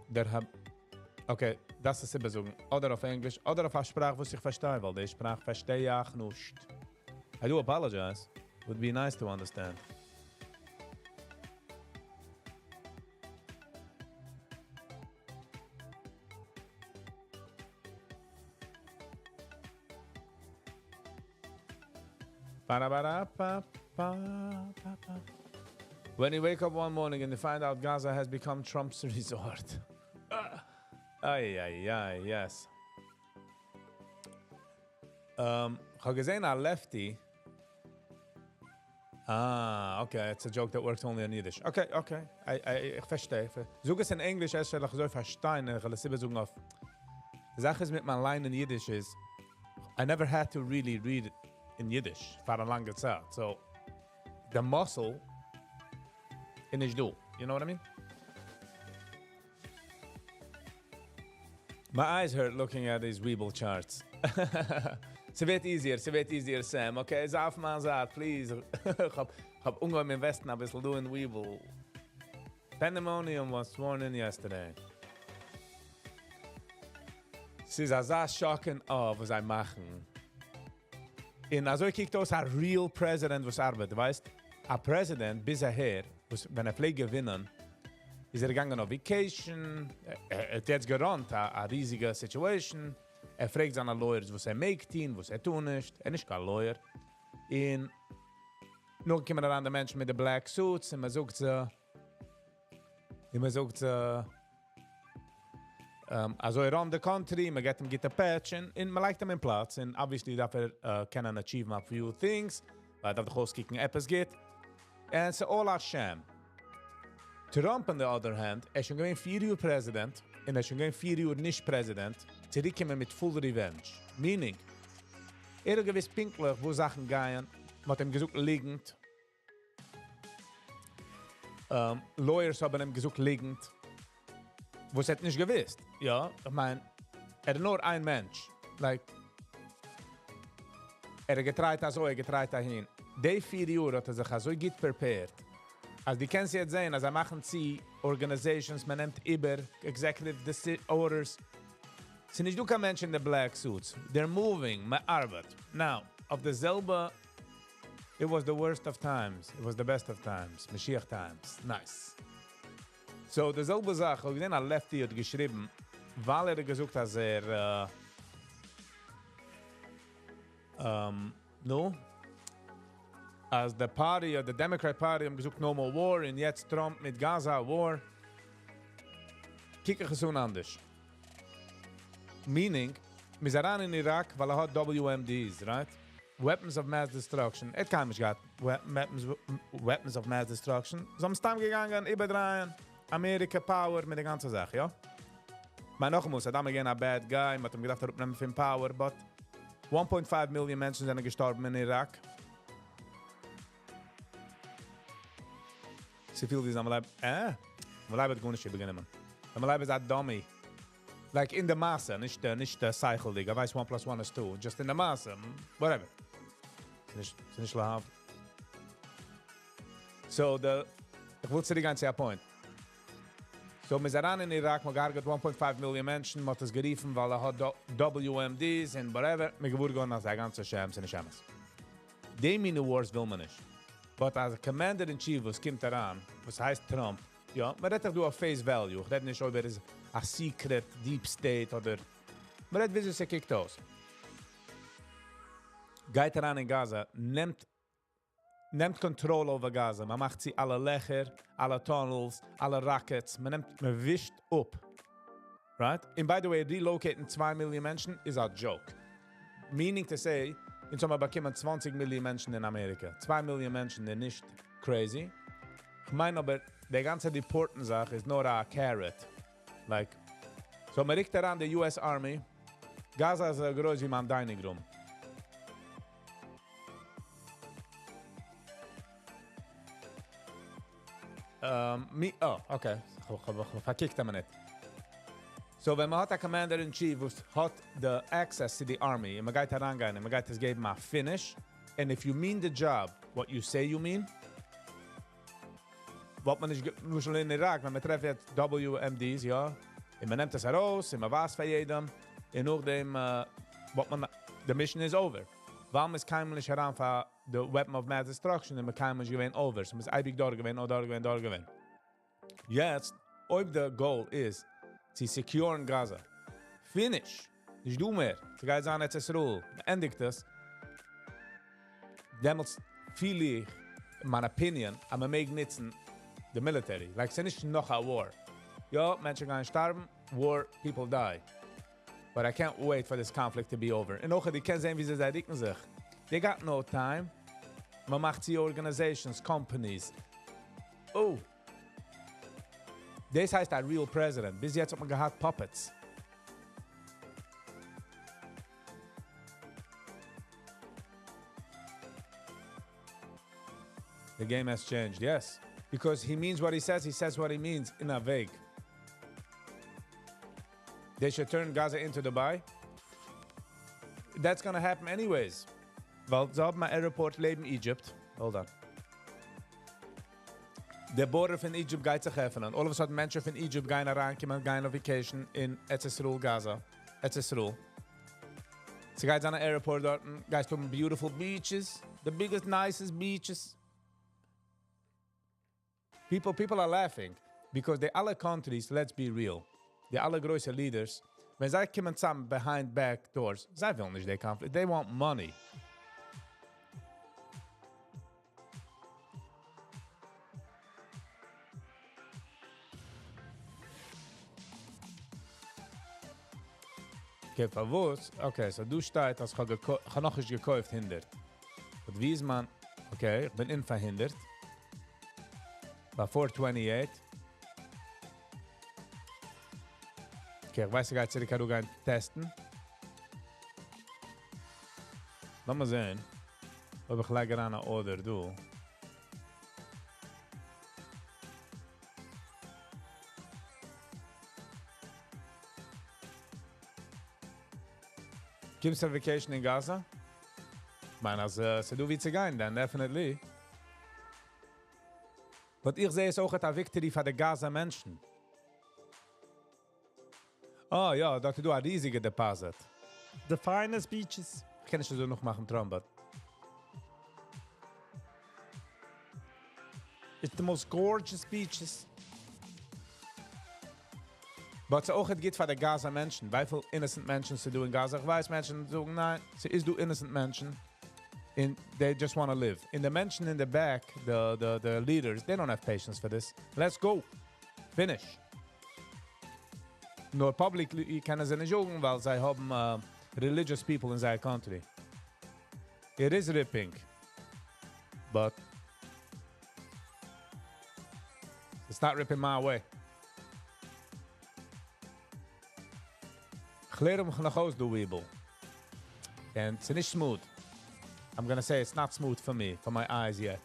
דער האב. Okay, דאס איז איבערזאגן. אדער אויף ענגליש, אדער אויף א שפראך, וואס איך פארשטיי, ווייל די שפראך פארשטיי איך נישט. I do apologize. Would be nice to understand. Ba-da-ba-da-ba-ba-ba-ba. When you wake up one morning and you find out Gaza has become Trump's resort. Ay, ay, ay, yes. איך האב געזען א lefty. Ah, okay, it's a joke that works only in Yiddish. Okay, I, I, איך פארשטיי. זאג עס אין ענגליש, עס וועל איך אזוי פארשטיין, איך וועל עס איבערזאגן אויף. די זאך איז מיט מיין ליינען אין אידיש איז, I never had to really read in Yiddish פאר א לאנגע צייט. So, the muscle איז נישט דא. You know what I mean? My eyes hurt looking at these Webull charts. ס'ווערט easier, ס'ווערט easier, Sam. Okay, זיי אויף מיין זייט, please. איך האב אנגעהויבן invest ן א ביסל דא אין Webull. Pandemonium was sworn in yesterday. ס'איז אזא shock and awe וואס זיי מאכן. און אזוי קוקט אויס א real president וואס ארבעט, ווייסט? א president ביז אהער, וואס ווען ער פלעגט געווינען, איז ער געגאנגען אויף vacation, ער האט יעצט גע run ט א ריזיגע situation, ער פרעגט זיינע lawyers וואס ער מעג טון, וואס ער טאר נישט, ער איז נישט קיין lawyer. און נאך קומען אריין די מענטשן מיט די black suits און מען זאגט זיי, און מען זאגט זיי, אזוי run the country, מען געבט אים גוטע פעטש און מען לייגט אים אין פלאץ, און obviously דארף ער קענען achieve ן a few things, ווייל ער דארף דאך אויסקוקן עפעס גוט. And it's all a sham. Trump, on the other hand, ער איז שוין געווען 4 יאר president, און ער איז שוין געווען 4 יאר נישט president, צוריקגעקומען מיט full revenge. Meaning, ער האט געוואוסט פונקטליך וואו זאכן גייען, מען האט אים געזאגט ליגנט. Lawyers האבן אים געזאגט ליגנט. וואס ער האט נישט געוואוסט. יא, איך מיין, ער איז נאר איין מענטש. Like, ער האט גע try ט אזוי, ער האט גע try ט אהין. די 4 יאר האט ער זיך אזוי גוט prepared. אז דו קענסט יעצט זען, אז זיי מאכן צו organizations, מען נעמט איבער executive orders. ס'איז נישט דא קיין מענטשן אין די black suits. They're moving, מען ארבעט. Now, אויף די זעלבע, it was the worst of times. It was the best of times. משיח times. Nice. So, די זעלבע זאך, איך האב געזען, א lefty האט געשריבן, ווייל ער האט געזאגט, אז ער, no? אז די party, the Democrat Party, האבן געזאגט no more war, און יעצט Trump מיט Gaza war. קוק איך עס אן אנדערש. Meaning, מ'איז אריין אין איראק, ווייל ער האט WMDs, right? Weapons of mass destruction. ער האט קיינמאל נישט געהאט weapons of mass destruction. זיי האבן סתם געגאנגען איבערדרייען אמעריקע power מיט די גאנצע זאך, יא? מיין נאכאמאל, סאדאם again a bad guy, מ'האט אים געדארפט אראפנעמען פון power, but 1.5 מיליאן מענטשן זענען געשטארבן אין איראק. צו פיל ווי זלמן לייב, אה? זלמן לייב האט גארנישט איבערגענומען. זלמן לייב איז א dummy. Like אין די מעשה, נישט שכל'דיג. ער ווייסט 1 plus 1 is 2. Just אין די מעשה, whatever. ס'איז נישט להב. So, the, איך וויל צוריקגיין צו א point. So, מ'איז אריין אין איראק, מ'האט געהרגעט 1.5 מיליאן מענטשן, מ'האט עס גערופן, ווייל ער האט WMDs און whatever. מ'איז געוואר געווארן, אז א גאנצע sham, ס'איז נישט אמת. די מינע wars וויל מען נישט. But as a commander in chief, וואס קומט אריין, וואס הייסט Trump, יא, מען רעדט דאך דא אויף face value. איך רעד נישט אויב ער איז א secret deep state אדער מען רעדט ווי עס קוקט אויס. גייט אריין אין Gaza, נעמט control over Gaza. מען מאכט צו אלע לעכער, אלע tunnels, אלע rockets. מען נעמט, מען ווישט אפ. Right? And by the way, relocating 2 מיליאן מענטשן is a joke. Meaning to say, אונז האבן באקומען 20 מיליאן מענטשן אין אמעריקע. 2 מיליאן מענטשן זענען נישט crazy. איך מיין אבער, די גאנצע deport ן זאך איז נאר א carrot. Like, so מען ריקט אריין די US Army. Gaza איז אזוי גרויס ווי מיין dining room. Mi, oh, okay. איך האב פארקוקט א מינוט. So, ווען מען האט א commander in chief, וואס האט the access to the army, און מען גייט אריינגיין, און מען גייט עס געבן א finish, and if you mean the job, what you say you mean, וואלט מען נישט, למשל אין איראק, ווען מען טרעפט יעצט WMDs, יא, און מען נעמט עס ארויס, און מען ווייזט פאר יעדעם, און נאכדעם, וואלט מען, the mission is over. ווייל מען איז קיינמאל נישט אריין פאר the weapon of mass destruction, און מען קיינמאל נישט געווען over, so מען איז אייביג דארט געווען, אדער דארט געווען, דארט געווען. יעצט, אויב the goal is צו secure ן Gaza, finish, נישט דא מער, ס'גייט זיין ארץ ישראל, ענדיגט עס. דעמאלטס פיל איך, מיין opinion, אז מען מעג נוצן די military. Like, ס'איז נישט נאך א war. יא, מענטשן גייען שטארבן, war, people die. But I can't wait for this conflict to be over. און אויך, דו קענסט זען, ווי זיי רוקן זיך. They got no time. מען מאכט צו organizations, companies. Oh. דאס הייסט א real president. ביז יעצט האט מען געהאט puppets. The game has changed, yes. Because he means what he says, he says what he means in a vague. They should turn Gaza into Dubai. That's gonna happen anyways. ווייל זיי האבן אן airport לעבן Egypt. Hold on. The border פון Egypt גייט זיך עפענען. All of a sudden מענטשן פון Egypt גייען אריינקומען, גייען אויף vacation אין ארץ ישראל, Gaza. ארץ ישראל. ס'גייט זיין אן airport דארט. גייסט האבן beautiful beaches. The biggest, nicest beaches. People are laughing because the אלע countries, let's be real, די אלע גרויסע leaders, ווען זיי קומען צאם behind back doors, זיי ווילן נישט די conflict, they want money. Okay, פארוואס? Okay, so דא שטייט, אז איך האב נאך נישט געקויפט 100. But ווי איז מען? Okay, איך בין אין פאר 100. ביי 428. Okay, איך ווייס, איך גיי צוריק גיין טעסטן. לאמיר זען, אויב איך לייג אריין אן order דא. קומסט אויף vacation אין Gaza? מיין, אז ס'דא וואו צו גיין, then definitely. But איך זע עס אויך א victory פאר די Gaza מענטשן. Oh יא, דא איז דא א ריזיגע deposit. The finest beaches. איך קען נישט אזוי נאכמאכן Trump, but it's the most gorgeous beaches. But ס'איז אויך גוט פאר די Gaza מענטשן. וויפיל innocent מענטשן ס'דא אין Gaza. איך ווייס, מענטשן זאגן, ניין, ס'איז דא innocent מענטשן. And they just want to live. און די מענטשן in the back, the leaders, they don't have patience for this. Let's go. Finish. נאר publicly קענען זיי נישט זאגן, ווייל זיי האבן religious people in their country. It is ripping. But it's not ripping my way. איך לערן מיך נאך אויס, דו Webull. And it's נישט smooth. I'm going to say it's not smooth for me, for my eyes yet.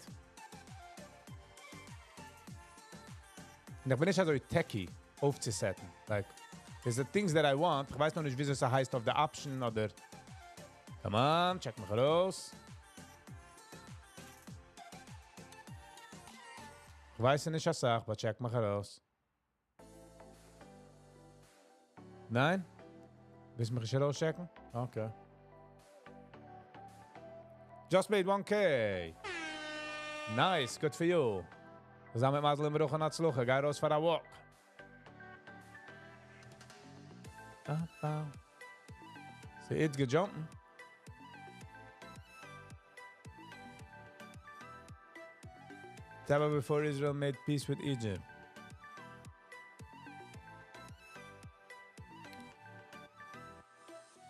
און איך בין נישט אזוי techy אויפצוסעטן. Like, there's the things that I want. איך ווייס נאך נישט, וויאזוי עס הייסט אויף the option אדער... Come on, check מיך ארויס. איך ווייס נישט א סאך, but check מיך ארויס. ניין? ווילסט מיך נישט ארויסטשעקן? Okay. Just made 1K. Nice, good for you. זיי מיט מזל און ברכה און הצלחה. גיי ארויס פאר א walk. Ba, ba. ס'איז געדזשאמפן. Tell before Israel made peace with Egypt.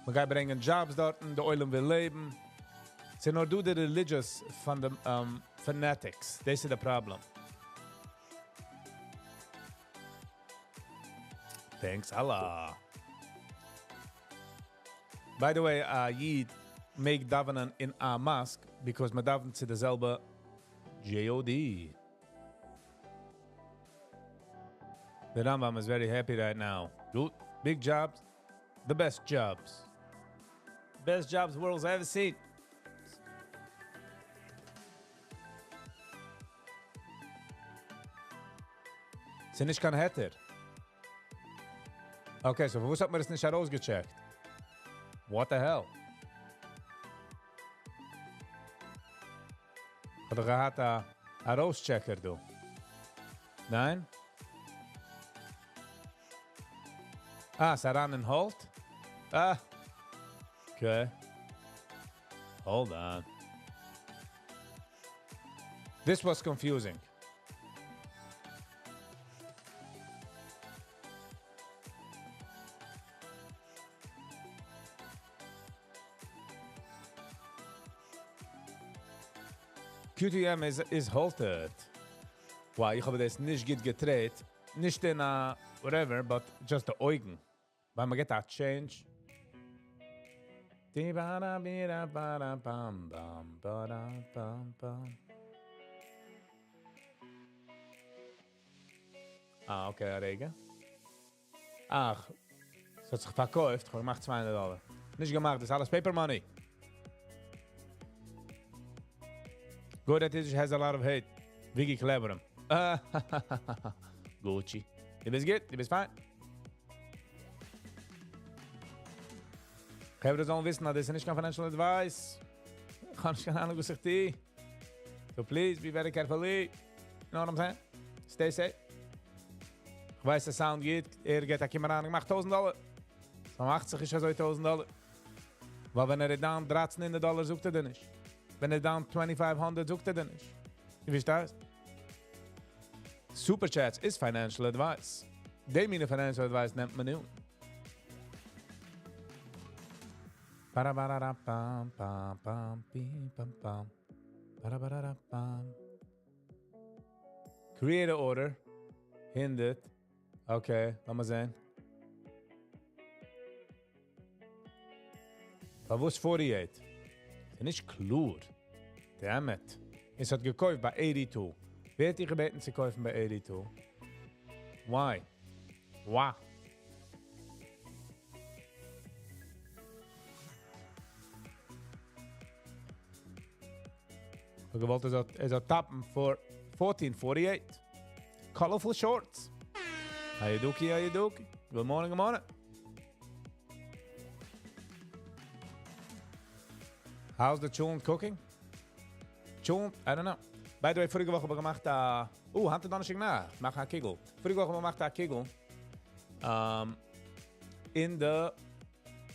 מען גייט ברענגען jobs דארט, דער עולם וויל לעבן. ס'איז נאר דא די religious פון די fanatics. This is the problem. Thanks, Allah. By the way, א איד מעג דאווענען אין א mosque because מען דאווענט צו די זעלבע G-O-D. The Rambam is very happy right now. Good, big jobs, the best jobs. Best jobs the world's ever seen. ס'איז נישט קיין היתר. Okay, so וואס האט מען עס נישט ארויסגעטשעקט? What the hell? האט ער געהאט א ארויסטשעקער דא? ניין? Ah, ס'איז אריין אין hold? Ah. Okay. Hold on. This was confusing. QTM איז איז halted. Wow, איך האב דאס נישט גוט גע trade. נישט אין א whatever, but just די אויגן. ווייל מען געט א change. Di ba da bi da ba da bam bam ba da bam bam. Ah, okay, א רגע. אך, עס האט זיך פארקויפט. איך האב געמאכט 200 דאלער. נישט געמאכט, דאס איז אלעס paper money. Good that this has a lot of hate. Wiggy clever. Gucci. דו ביסט גוט, דו ביסט פיין. חברה זאלן וויסן, אז דאס איז נישט קיין financial advice. איך האב נישט קיין אהנונג וואס איך טו. So please be very carefully. You know what I'm saying? Stay safe. איך ווייס, עס sound גוט. ער גייט א קום אריין, געמאכט 1000 דאלער. So מאכט זיך נישט אזוי 1000 דאלער. ווייל ווען ער איז down 1300 דאלער, זאגט ער דיר נישט. ווען ער down 2500, זאגט ער דיר נישט. דו פארשטייסט? Super Chats איז financial advice. די מינע financial advice נעמט מען אן. Ba-da-ba-da-da-bam, bam, bam, bim, bam, bam. Ba-da-ba-da-da-bam. Create an order. 100. Okay, לאמיר זען. פארוואס 48? איז נישט קלאר. Damn it. עס האט געקויפט ביי 82. ווער האט דיך געבעטן צו קויפן ביי 82? Why? Why? איך האב געוואלט, ער זאל tap ן for 1448. Colorful shorts. How you dokie, how you dokie? Good morning, good morning. How's the cholent cooking? Cholent? I don't know. By the way, פאריגע וואך האב איך געמאכט א... Oh, היינט דאנערשטאג נאכט. מאך א קיגל. פאריגע וואך האב איך געמאכט א קיגל. In the...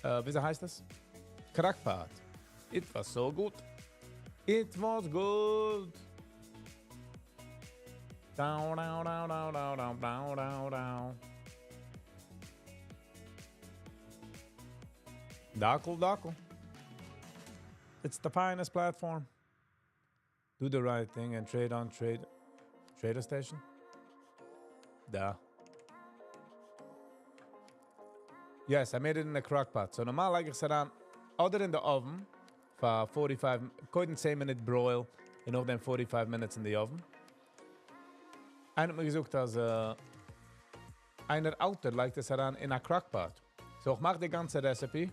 ווי הייסט דאס? Crockpot. It was so good. It was good. Down, down, down, down, down, down, down, down, down. Dackel, dackel. It's the finest platform. Do the right thing and trade on trade. Trader station? Da. Yes, I made it in the crock pot. So נארמאל לייג איך עס אריין אדער in the oven for 45, קודם 10 minute broil און נאכדעם 45 minutes in the oven. איינער האט מיר געזאגט, אז איינער אלטער לייגט עס אריין אין א crock pot. So איך מאך די גאנצע recipe.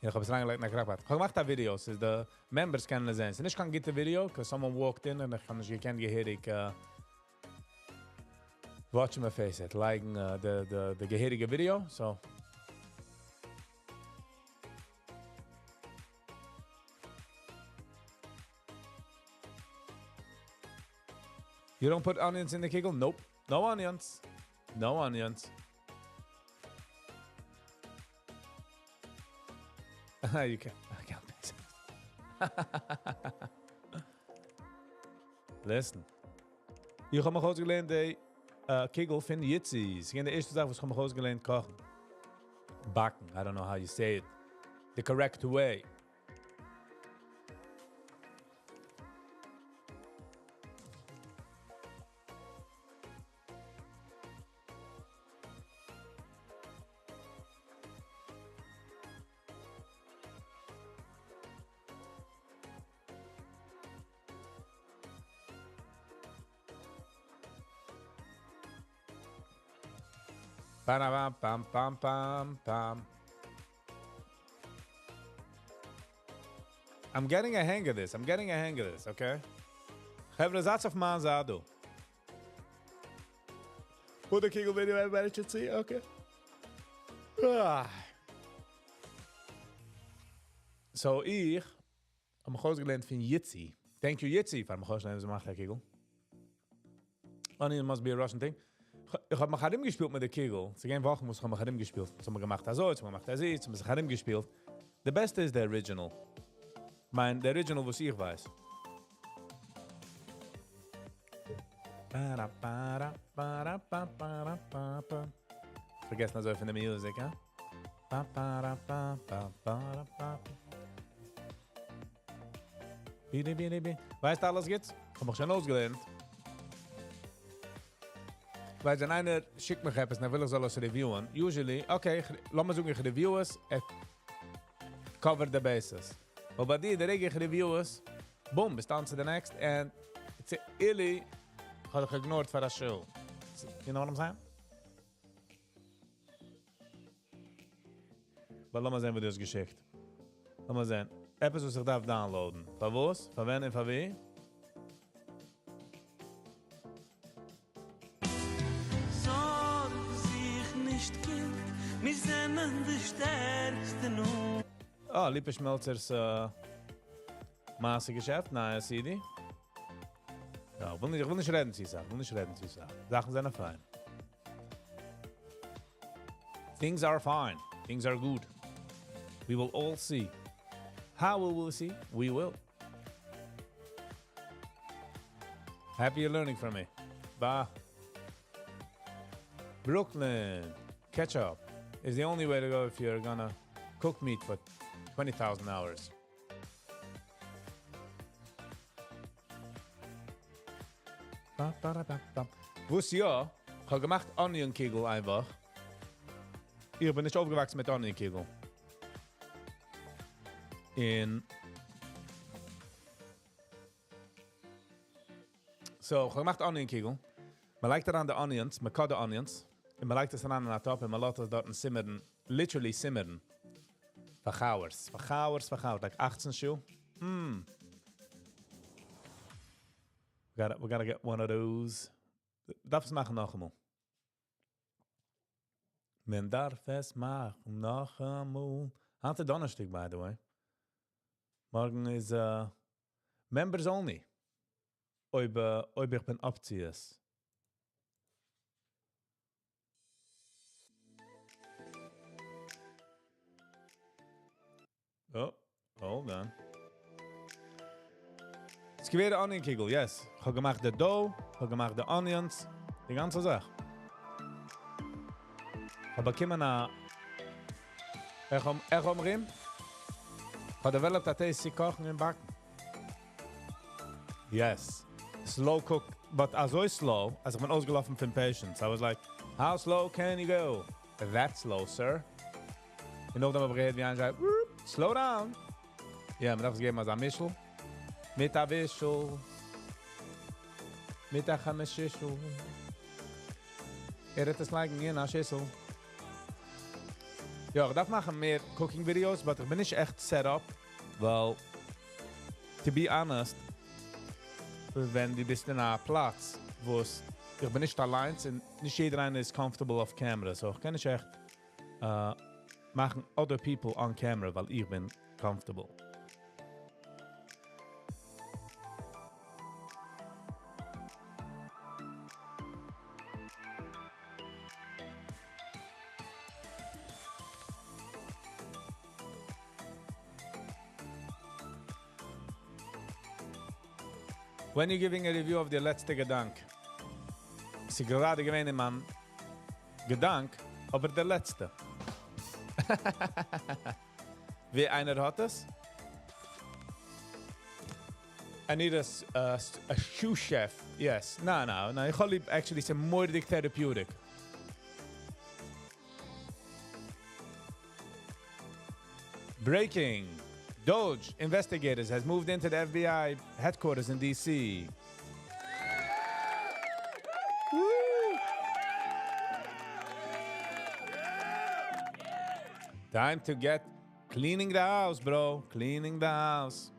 איך האב עס אריינגעלייגט אין א crock pot. איך האב געמאכט א video, ס'איז די members קענען עס זען. ס'איז נישט קיין גוטע video, because someone walked in און איך האב נישט געקענט געהעריג watch my face it, לייגן די געהעריגע video, so. You don't put onions in the kigel? Nope. No onions. No onions. You can't. I can't miss it. Listen. איך האב מיך אויסגעלערנט די קיגל פון Yitzi's. איך די ערשטע זאך, וואס איך האב מיך אויסגעלערנט קאכן. באקן. I don't know how you say it. The correct way. Ba-da-bam, bam, bam, bam, bam. I'm getting a hang of this. I'm getting a hang of this, okay? חברה, זייטס אויף מיין זייט דא. Put the Kegel video everybody should see, okay? Ah. So, איך האב מיך אויסגעלערנט פון Yitzi. Thank you, Yitzi, פאר מיך אויסלערנען, ווי מ'מאכט א קיגל. Onion must be a Russian thing. איך האב מיך ארומגעשפילט מיט די קיגל. ס'איז געווען וואכן, וואס איך האב מיך ארומגעשפילט. וואס האב מיר געמאכט אזוי, וואס האב מיר געמאכט אזוי, וואס האב מיר זיך ארומגעשפילט. The best איז the original. מיין, the original, וואס איך ווייס. פארא-פארא-פארא-פארא-פא-פא. פארגעסן אזוי פון די music, הא? פא-פארא-פא-פא-פארא-פא. בי בי בי. ווייסט אלעס גוט? האב איך שוין אויסגעלערנט. ווייל ווען איינער שיקט מיך עפעס, און ער וויל איך זאל עס review ען, usually, okay, איך, לאמיר זאגן איך review עס, ער cover ט the bases. אבער ביי דיר, די רגע איך review עס, boom, ביסט on to the next, and it's אילי, האב איך ignored פאר א שעה. You know what I'm saying? ווייל לאמיר זען וואס דו האסט געשיקט. לאמיר זען. עפעס וואס איך דארף download ן. פאר וואס? פאר ווען און פאר ווי? זארג זיך נישט קינד, מיר זענען די שטערקסטע נו. אה, ליפא שמעלצער'ס מעשה געשעפט, נייע CD. יא, איך וויל נישט, איך וויל נישט רעדן צו סאך, איך וויל נישט רעדן צו סאך. זאכן זענען פיין. Things are fine. Things are good. We will all see. How will we see? We will. Happy you're learning from me. Bye. Brooklyn. Ketchup is the only way to go if you're gonna cook meat for 20,000 hours. Ba, ba, da, ba, ba. וואס יא, איך האב געמאכט onion קיגל איינפאך. איך בין נישט אויפגעוואקסן מיט onion קיגל. אין So, איך האב געמאכט onion קיגל. מען לייגט אריין די onions, מען cut די onions, און מען לייגט עס אריין אין א טאפ און מען לאזט עס דארטן simmer ן, literally simmer ן. פאר hours, פאר hours, פאר hours, like 18 שעה. We gotta get one of those. דארף עס מאכן נאכאמאל. מען דארף עס מאכן נאכאמאל. היינט איז דאנערשטאג, by the way. מארגן איז members only. אויב, אויב איך בין up צו עס. Oh, hold on. סקווערע onion קיגל, yes. איך האב געמאכט די dough, איך האב געמאכט די onions, די גאנצע זאך. איך האב באקומען א... איך האב, איך האב רים. איך האב developed א taste צו קאכן און באקן. Yes. Slow cook, but אזוי slow, אז איך בין אויסגעלאפן פון patience. I was like, how slow can you go? That's slow, sir. און נאכדעם האב איך געהערט ווי איינער זאגט, slow down. יא, מען דארף עס געבן אזא מישל. מיט א ווישל. מיט א חמשישל. ער האט עס לייגן אין א שיסל. יא, איך דארף מאכן מער cooking videos, but איך בין נישט עכט set up, ווייל, to be honest, ווען דו ביסט אין א פלאץ, וואו איך בין נישט אליין און נישט יעדער איינער איז comfortable off camera, so איך קען נישט עכט מאכן other people on camera, ווייל איך בין comfortable. When you giving a review of די לעצטע געדאנק? ס'איז גראדע געווען אין מיין געדאנק, אבער דער לעצטע. ווי איינער האט עס? I need a sous chef. Yes. No, no, no. איך האב ליב, actually, it's a מורא'דיג therapeutic. Breaking. DOGE investigators has moved into the FBI headquarters in DC. Woo! Time to get cleaning the house, bro. Cleaning the house.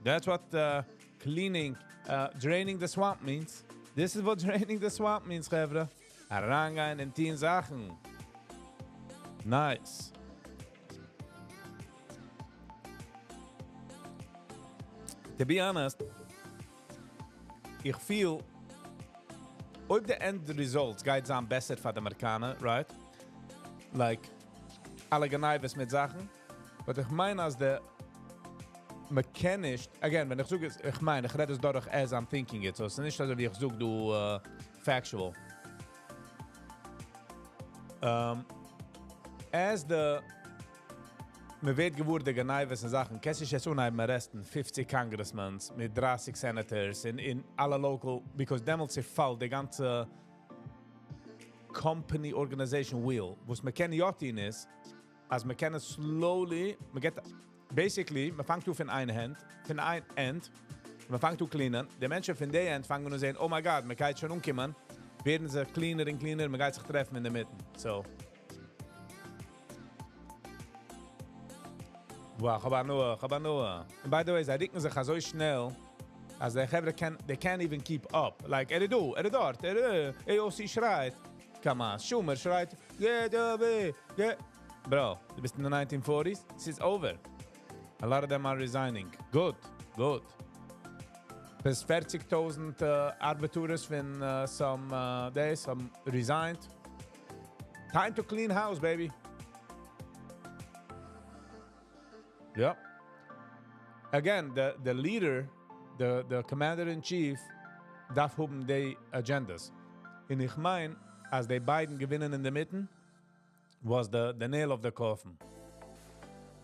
That's what cleaning, draining the swamp means. This is what draining the swamp means, חברה. אריינגיין און טון זאכן. Nice. To be honest, איך feel, אויב the end results גייט זיין בעסער פאר די אמעריקאנער, right? Like, אלע גניבות מיט זאכן. But איך מיין אז די מען קען נישט, again, ווען איך זאג עס, איך מיין, איך רעד עס דורך as I'm thinking it, so עס איז נישט אזוי ווי איך זאג דא factual. As the מען ווערט געוואר די גניבות און זאכן, קענסט נישט יעצט אנהייבן arrest ן 50 congressmans מיט 30 senators און אין אלע local, because דעמאלטס צעפאלט די גאנצע company organization wheel. וואס מען קען יא טון איז, אז מען קען עס slowly, מען גייט, basically, מען פאנגט אן פון איין האנט, פון איין end, מען פאנגט אן clean ען, די מענטשן פון די end פאנגען אן זען, oh my God, מען גייט שוין אנקומען, ווערן זיי cleaner און cleaner, מען גייט זיך טרעפן אין דער מיטן. So. Wow, איך האב הנאה, איך האב הנאה. And by the way, זיי רוקן זיך אזוי שנעל, אז די חברה can, they can't even keep up. Like, ער איז דא, ער איז דארט, ער, AOC שרייט. Come on, Schumer שרייט, yeah, yeah. Bro, דו ביסט אין די 1940s, this is over. A lot of them are resigning. Good, good. ביז 40.000 ארבעטערס פון some days have resigned. Time to clean house, baby. Yeah. Again, the leader, the commander-in-chief, דארף האבן די agendas. און איך מיין, אז די ביידן געווינען אין דער מיטן, was the nail of the coffin.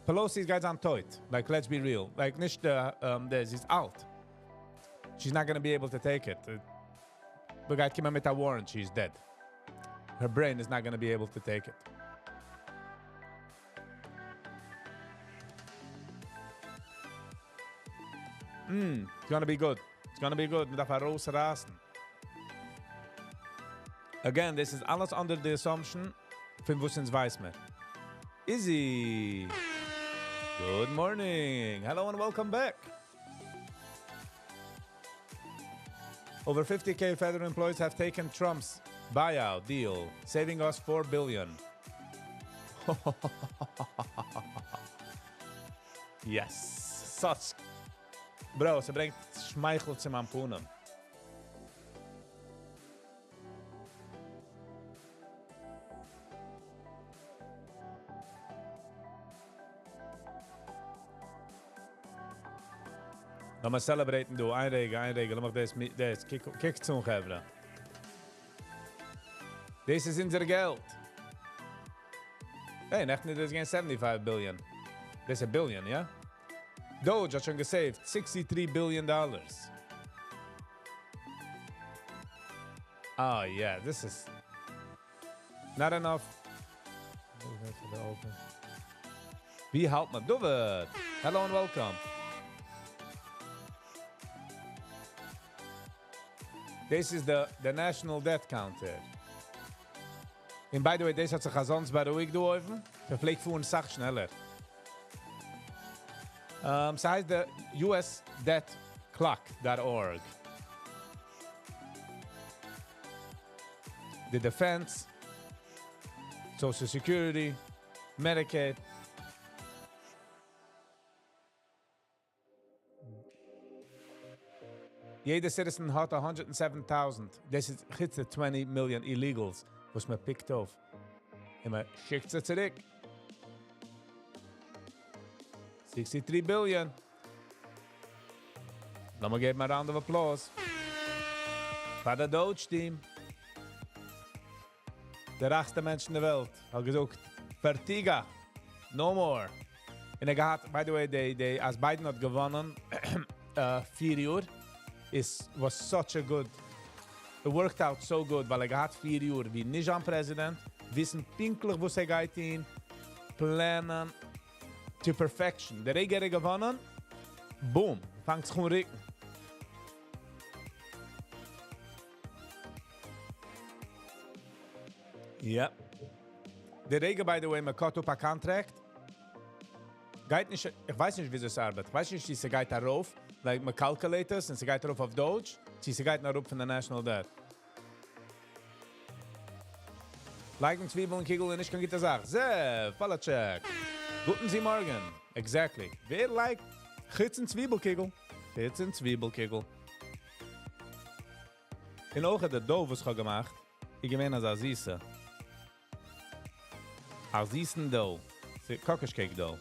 Pelosi גייט זיין טויט. Like, let's be real. Like, נישט the, זי איז אלט. She's not going to be able to take it. מ'גייט קומען מיט א warrant, she's dead. Her brain is not going to be able to take it. It's going to be good. It's going to be good. מ'דארף ארויסרייסן. Again, this is אלעס under the assumption פון וואס אונז ווייס מיר. Izzy. Good morning. Hello and welcome back. Over 50K federal employees have taken Trump's buyout deal, saving us 4 billion. Yes. Such. Bro, ס'ברענגט שמייכל צו מיין פנים. לאמיר celebrate ן דא. איין רגע, איין רגע. לאמיר דאס מיט, דאס. קוק, קוק צו, חברה. דאס איז אונזער געלט. Hey, נעכטן איז דאס געווען 75 billion. דאס איז a billion, yeah? Doge האט שוין גע save ט 63 billion dollars. Oh yeah, this is not enough. ווי האלט מען? David, hello and welcome. This is the national debt counter. And by the way, דאס האט זיך אזאנס בארואיגט דא אויבן. ס'פלעגט פארן אסאך שנעלער. ס'הייסט the USDebtClock.org. The defense, Social Security, Medicaid. יעדער citizen האט 107,000. דאס איז חוץ 20 million illegals, וואס מען pick ט אויף. און מען שיקט זיי צוריק. 63 billion. לאמיר געבן a round of applause. פאר די Doge team. דער רייכסטער מענטש אין דער וועלט האט געזאגט, פארטיגא, no more. און ער געהאט, by the way, די, אז Biden האט געוואונען, 4 יאר, is, was such a good, it worked out so good, ווייל ער געהאט 4 יאר, ווי נישט זיין president, וויסן פונקטליך, וואס ער גייט טון, plan ען to perfection. דער רגע ער האט געוואונען, boom, פאנגט זיך אן רוקן. Yeah. דער רגע, by the way, מען cut אפ א contract, גייט נישט, איך ווייס נישט, ווי דאס ארבעט. איך ווייס נישט, ווי ס'גייט ארויף, like מען calculate עס, און ס'גייט ארויף אויף Doge, צי ס'גייט נאר אראפ פון די national debt. לייגן צוויבל אין קיגל איז נישט קיין גוטע זאך. Zev, Palacek. גוטן זי מארגן. Exactly. ווער לייגט חוץ אין צוויבל קיגל? חוץ אין צוויבל קיגל. און אויך די dough, וואס איך האב געמאכט, איז געווען אזא זיסע. א זיסן dough. קאקאש cake dough.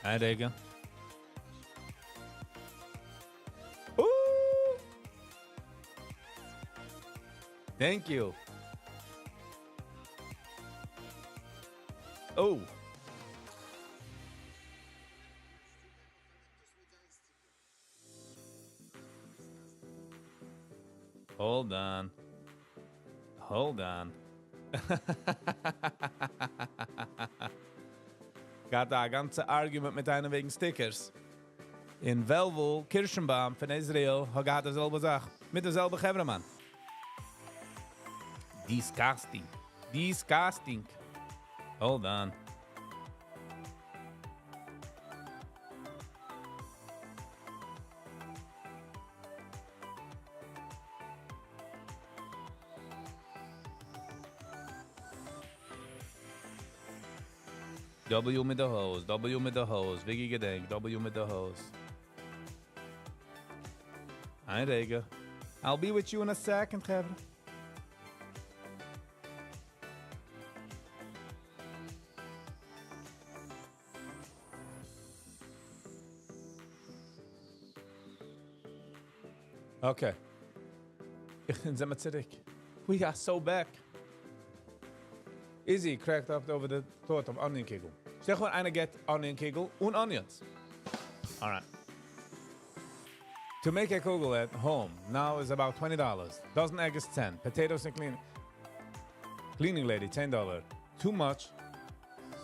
איין רגע. Ooh! Thank you. Oh. Hold on. Hold on. געהאט א גאנצע argument מיט איינעם וועגן stickers. און וועלוול קירשנבוים פון Israel האט געהאט די זעלבע זאך. מיט די זעלבע חברהמאן. Disgusting. Disgusting. Hold on. W מיט די הויז, W מיט די הויז, וויגי געדענק, W מיט די הויז. איין רגע. I'll be with you in a second, חברה. Okay. איך זענען מיר צוריק. We are so back. Izzy cracked up over the thought of onion kugel. שטעל פאר איינער גיט onion kugel אן onions. All right. To make a kugel at home now is about $20. Dozen eggs 10. Potatoes and cleaning lady $10. Too much,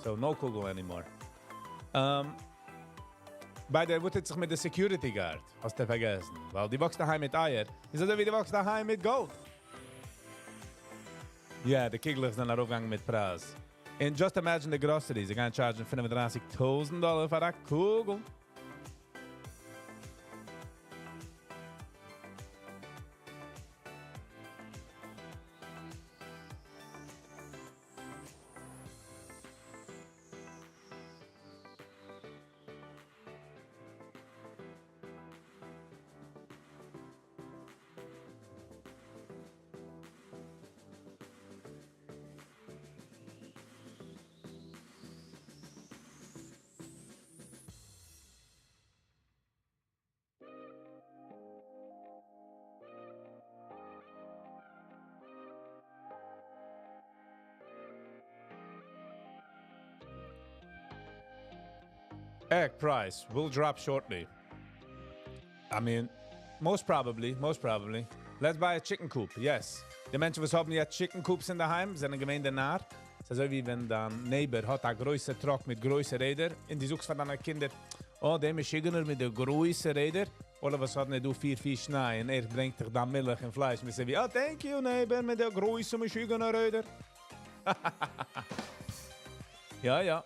so no kugel anymore. By the way, וואס טוט זיך מיט די security guard? האסטו פארגעסן? ווייל דו וואקסט אהיים מיט אייער. איז אזוי ווי דו וואקסט אהיים מיט גאלד. Yeah, די קיגלעך זענען ארויפגעגאנגען מיט פרייז. And just imagine the groceries. זיי גייען charge $35,000 פאר א קוגל. Egg price will drop shortly. I mean, most probably, most probably. Let's buy a chicken coop, yes. די מענטשן, וואס האבן יא chicken coops אין דער היים, זענען געווען דער נאר. ס'איז אזוי ווי ווען דיין neighbor האט א גרויסע truck מיט גרויסע רעדער און דו זאגסט פאר דיינע קינדער, oh, דער משוגענער מיט די גרויסע רעדער, אדער וואס האט נישט דא פיר פיס שניי און ער ברענגט דיך דא מילך און פלייש. מיר זאגן ווי, oh, thank you, neighbor, מיט די גרויסע משוגענע רעדער. יא, יא.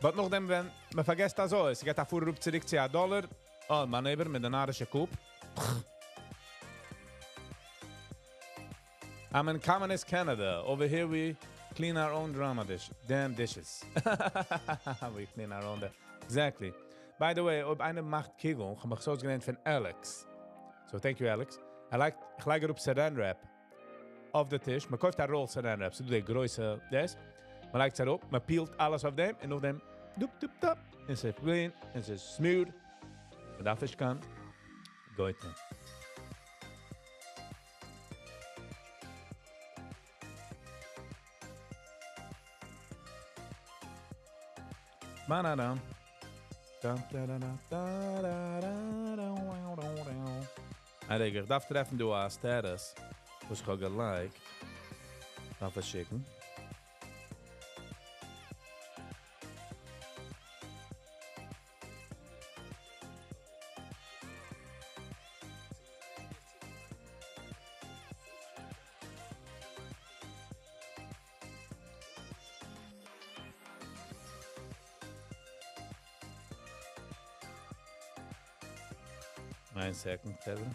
But נאכדעם, ווען מען פארגעסט אזוי, עס גייט א פאר אראפ צוריק צו א דאלאר. Oh, מיין neighbor מיט די נארישע coop. I'm in communist Canada. Over here we clean our own drama dish. Damn dishes. We clean our own. Exactly. By the way, אויב איינער מאכט קיגל, האב איך אזוי געלערנט פון Alex. So thank you, Alex. I like, איך לייג אראפ saran wrap אויף די טיש. מען קויפט א roll saran wrap. ס'דא די גרויסע דאס. מען לייגט עס אראפ, מען peel ט אלעס אויף דעם און נאכדעם דופ דופ דופ. און ס'איז clean, און ס'איז smooth. מען דארף נישט קיין גויטע. Ba-da-dum. Dum, da-da-da, da-da-da-da, א רגע, איך דארף טרעפן דא א status, וואס איך האב גע like ט. דארף איך שיקן. One second, Kevin.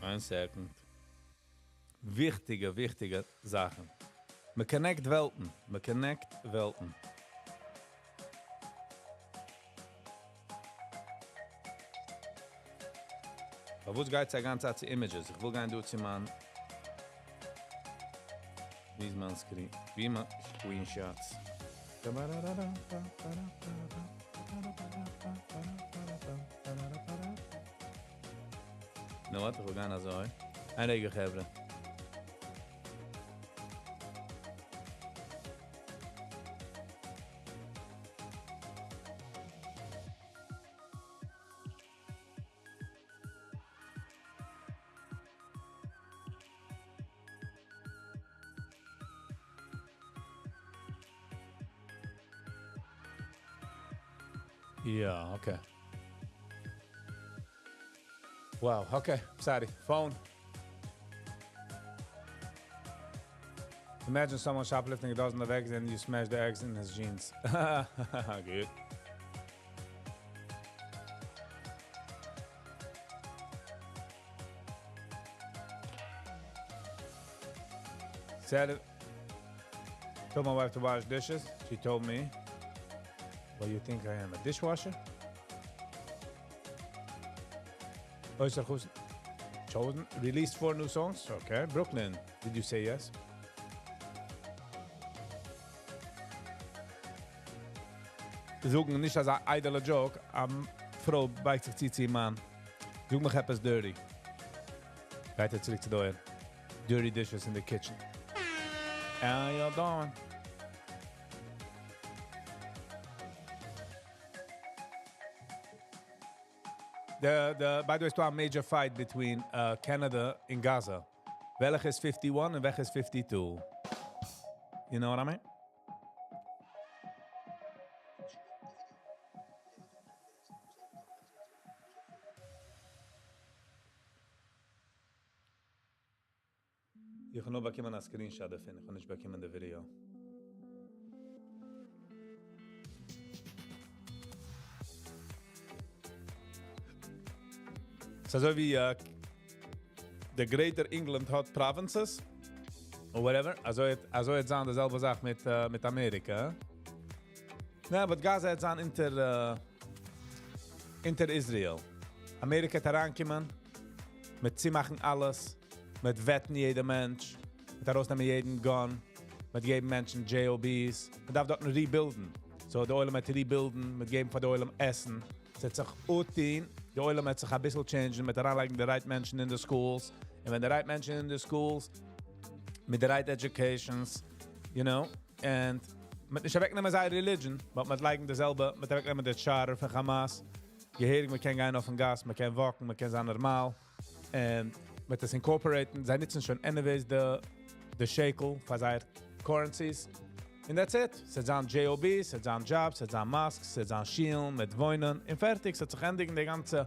One second. וויכטיגע, וויכטיגע זאכן. מען connect וועלטן. מען connect וועלטן. פארוואס גייט עס א גאנצע צייט צו images? איך וויל גיין דא צו מיין... ווי איז מיין screen? ווי מיין screenshots? נו, ווארט, איך וויל גיין אזוי. איין רגע, חברה. יא, okay. Wow, okay, sorry. Phone. Imagine someone shoplifting a dozen of eggs and you smash the eggs in his jeans. Good. Said it. Told my wife to wash dishes. She told me, well, you think I am a dishwasher? Chosen, released 4 new songs. Okay, Brooklyn. Did you say yes? זאגן נישט אז א איידעלע joke, א פרוי בייגט זיך צו צו איר מאן. זאג מיך עפעס dirty. גייט ער צוריק צו די dirty dishes in the kitchen. How you doing? The, by the way, it's a major fight between Canada and Gaza. וועלכע איז 51 און וועלכע איז 52? You know what I mean? איך האב נאר באקומען א screenshot דערפון, איך האב נישט באקומען די video. ס'איז אזוי ווי the Greater England האט provinces, or whatever. אזוי האט זיין די זעלבע זאך מיט אמעריקע. נע, but Gaza האט זיין אונטער Israel. אמעריקע האט אריינקומען, מיט צומאכן אלעס, מיט vet ן יעדער מענטש, מיט ארויסנעמען יעדן gun, מיט געבן מענטשן JOBs. מען דארף דארט rebuild ן. So, די עולם וועט rebuild ן, מיט געבן פאר די עולם עסן. עס האט זיך אויסטון, די עולם וועט זיך א ביסל change ן, מיט אריינלייגן די right מענטשן אין די schools. און ווען די right מענטשן אין די schools, מיט די right educations, you know, and מיט נישט אוועקנעמען זייער religion, but מיט לייגן די זעלבע, מיט אוועקנעמען די charter פון Hamas. געהעריג, מען קען גיין אויפן גאס, מען קען walk ן, מען קען זיין נארמאל. און מיט דאס incorporate ן, זיי נוצן שוין anyways the shekel פאר זייער currencies. And that's it. ס'וועט זיין JOB, ס'וועט זיין jobs, ס'וועט זיין mosques, ס'וועט זיין שולן, מיט וואוינען. און פארטיג, ס'וועט זיך ענדיגן די גאנצע,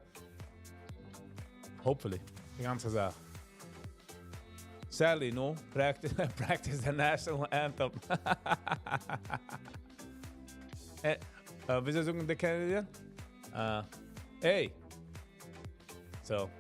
hopefully, די גאנצע זאך. Sally, no? Practice, practice the national anthem. וויאזוי זאגן די Canadian? Hey. So.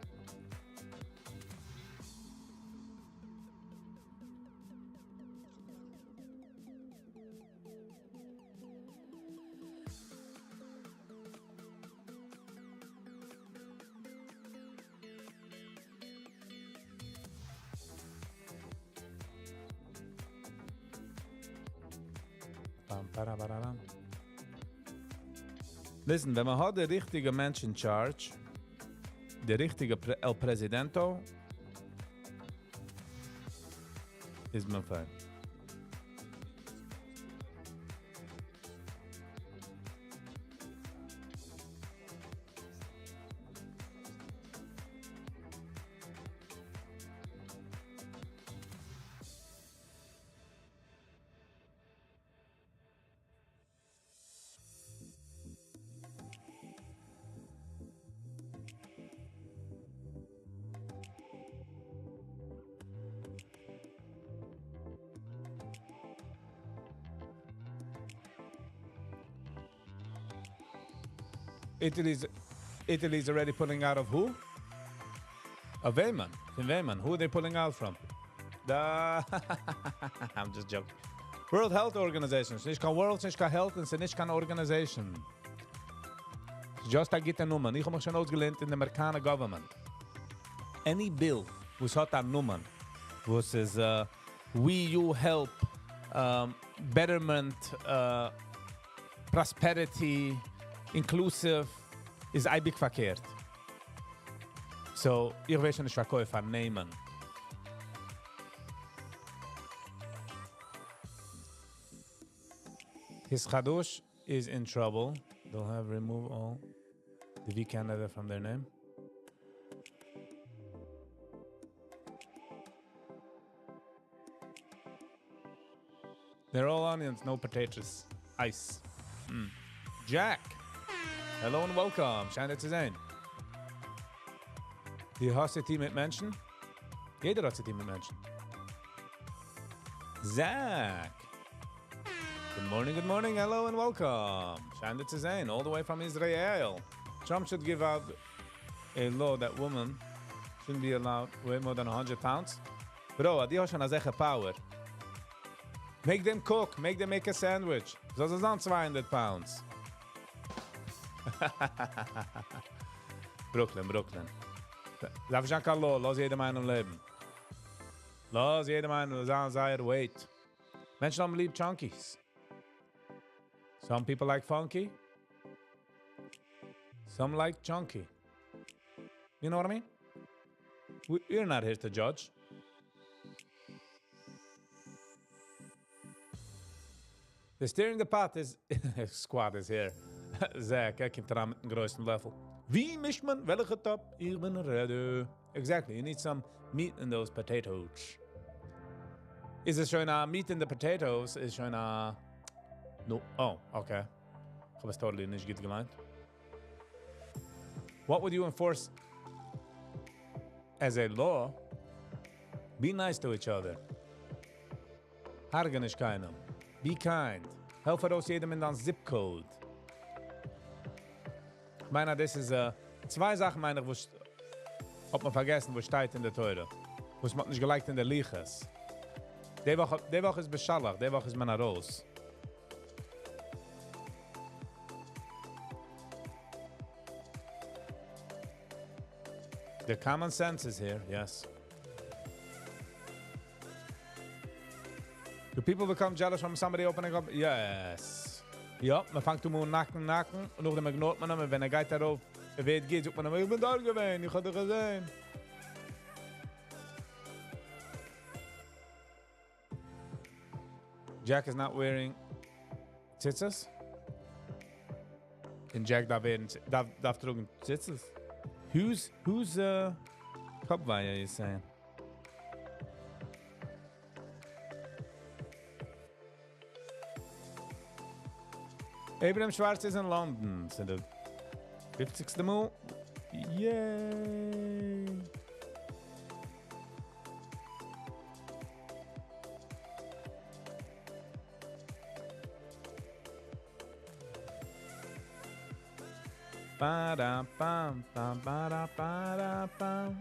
Pam, para, para, ram. Listen, ווען מען האט די ריכטיגע מענטש in charge, דער ריכטיגע El Presidento, איז מען fine. Italy's already pulling out of who? Of וועמען. פון וועמען. Who are they pulling out from? Da. I'm just joking. World Health Organization. נישט קיין World, נישט קיין Health, און נישט קיין Organization. Just א גוטע נאמען. איך האב מיך שוין אויסגעלערנט אין די אמעריקאנער government. Any bill וואס האט א נאמען וואס איז we you help betterment prosperity inclusive איז אייביג פארקערט. So איך ווער שוין נישט פארקויפט פאר נעמען. התחדשות is in trouble. They'll have remove all the V Canada from their name. They're all onions, no potatoes. Ice. Mm. Jack! Hello and welcome. שיין צו זען. דו האסט צו טון מיט מענטשן? יעדער האט צו טון מיט מענטשן. Zach! Good morning, good morning, hello and welcome. שיין צו זען, all the way from Israel. Trump should give out a law that women shouldn't be allowed weigh more than 100 pounds. Bro, די האסט שוין אזעלכע power. Make them cook, make them make a sandwich. זאל זיי זיין 200 pounds. Brooklyn, Brooklyn. דארף נישט קיין law, לאז יעדעם איינעם לעבן. לאז יעדעם איינעם זיין זייער weight. מענטשן האבן ליב chunkies. Some people like funky. Some like chunky. You know what I mean? We're not here to judge. The steering the pot is squad is here. Zach, ער קומט אריין מיט'ן גרויסן לעפל. ווי מישט מען? וועלכע טאפ? איך בין ready. Exactly, you need some meat in those potatoes. איז עס שוין א meat in the potatoes? איז שוין א... No. Oh, okay. איך האב עס totally נישט גוט געליינט. What would you enforce as a law? Be nice to each other. הרגע נישט קיינעם. Be kind. העלף ארויס יעדעם אין דיין zip code. איך מיין, דאס איז צוויי זאכן מיין איך, וואס האט מען פארגעסן, וואס שטייט אין דער תורה. וואס מ'האט נישט געלייגט אין די לוחות. די וואך איז בשלח, די וואך איז מען ארויס. The common sense is here, yes. Do people become jealous from somebody opening up? Yes. יא, מען פאנגט אן נאקן, נאקן, און נאכדעם ignore ט מען אים, און ווען ער גייט ארויף, ער ווערט גוט, זאגט מען אים, איך בין דארט געווען, איך האב דיך געזען. Jack is not wearing tzitzis? און Jack דארף wearing, דארף, דארף טראגן tzitzis? Who's, קאפ וויי are you saying? Abraham Schwartz איז אין London. ס'איז די 50סטע מאל. Yay! Ba-da, bam, bam, ba-da, ba-da, bam.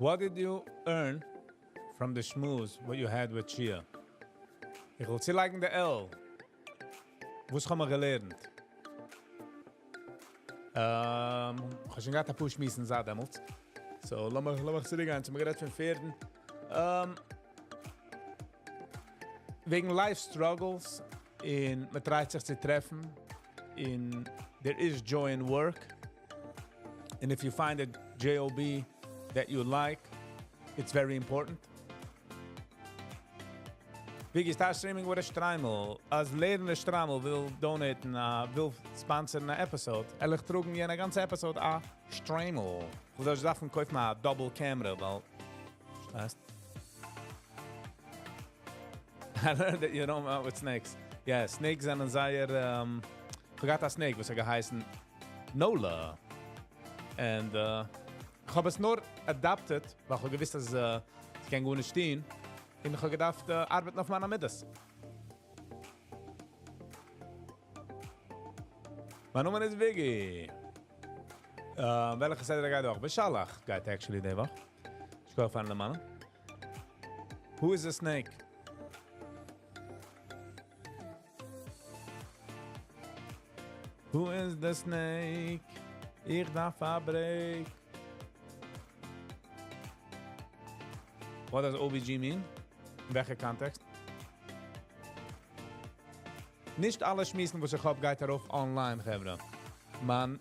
What did you earn from the schmooze what you had with Chia? איך וויל צולייגן די L. וואס האבן מיר געלערנט? איך האב שוין געהאט א פאר שמועסן זייט דעמאלטס. So, לאמיר צוריקגיין צום גערעדט פון פערדן. וועגן life struggles און מען try ט זיך צו טרעפן און there is joy in work. And if you find a job that you like, it's very important. Wiggy, start streaming with a שטריימל. אז לערנער שטריימל וויל donate ן, וויל sponsor ן א episode. וועל איך טראגן יענע גאנצע episode א שטריימל. וואס דאס דארף מען קויפן א double camera, ווייל, פארשטייסט? I learned that you don't know with snakes. Yeah, snakes זענען זייער, איך האב געהאט א snake, וואס האט געהייסן Nola. And, איך האב עס נאר adopted, ווייל איך האב געוואוסט, אז, איך קען גארנישט טון. און איך האב געדארפט, ארבעטן אויף מיינע מידות. מיין נאמען איז Wiggy. וועלכע סדרה גייט די וואך? בשלח גייט actually די וואך. שכוח פארן דערמאנען. Who is the snake? Who is the snake? איך דארף א break. What does OBG mean? אין וועלכע context? נישט אלע שמועסן וואס איך האב גייט ארויף online, חברה. מיין,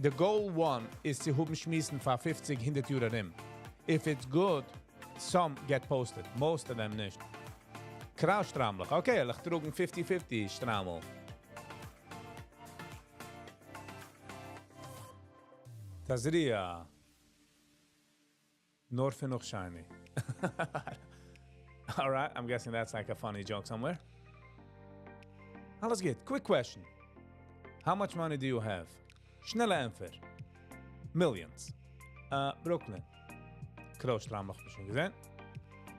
the goal one איז צו האבן שמועסן פאר 50, 100 יאר ארום. If it's good, some get posted. Most of them נישט. קראוס שטריימלעך. Okay, איך טראגן 50-50 שטריימל. תזריע. נאר פון נאך shiny. All right, I'm guessing that's like a funny joke somewhere. אלעס גוט. Quick question. How much money do you have? שנעלע ענטפער. Millions. Brooklyn. קראוס שטריימלעך האב איך שוין געזען.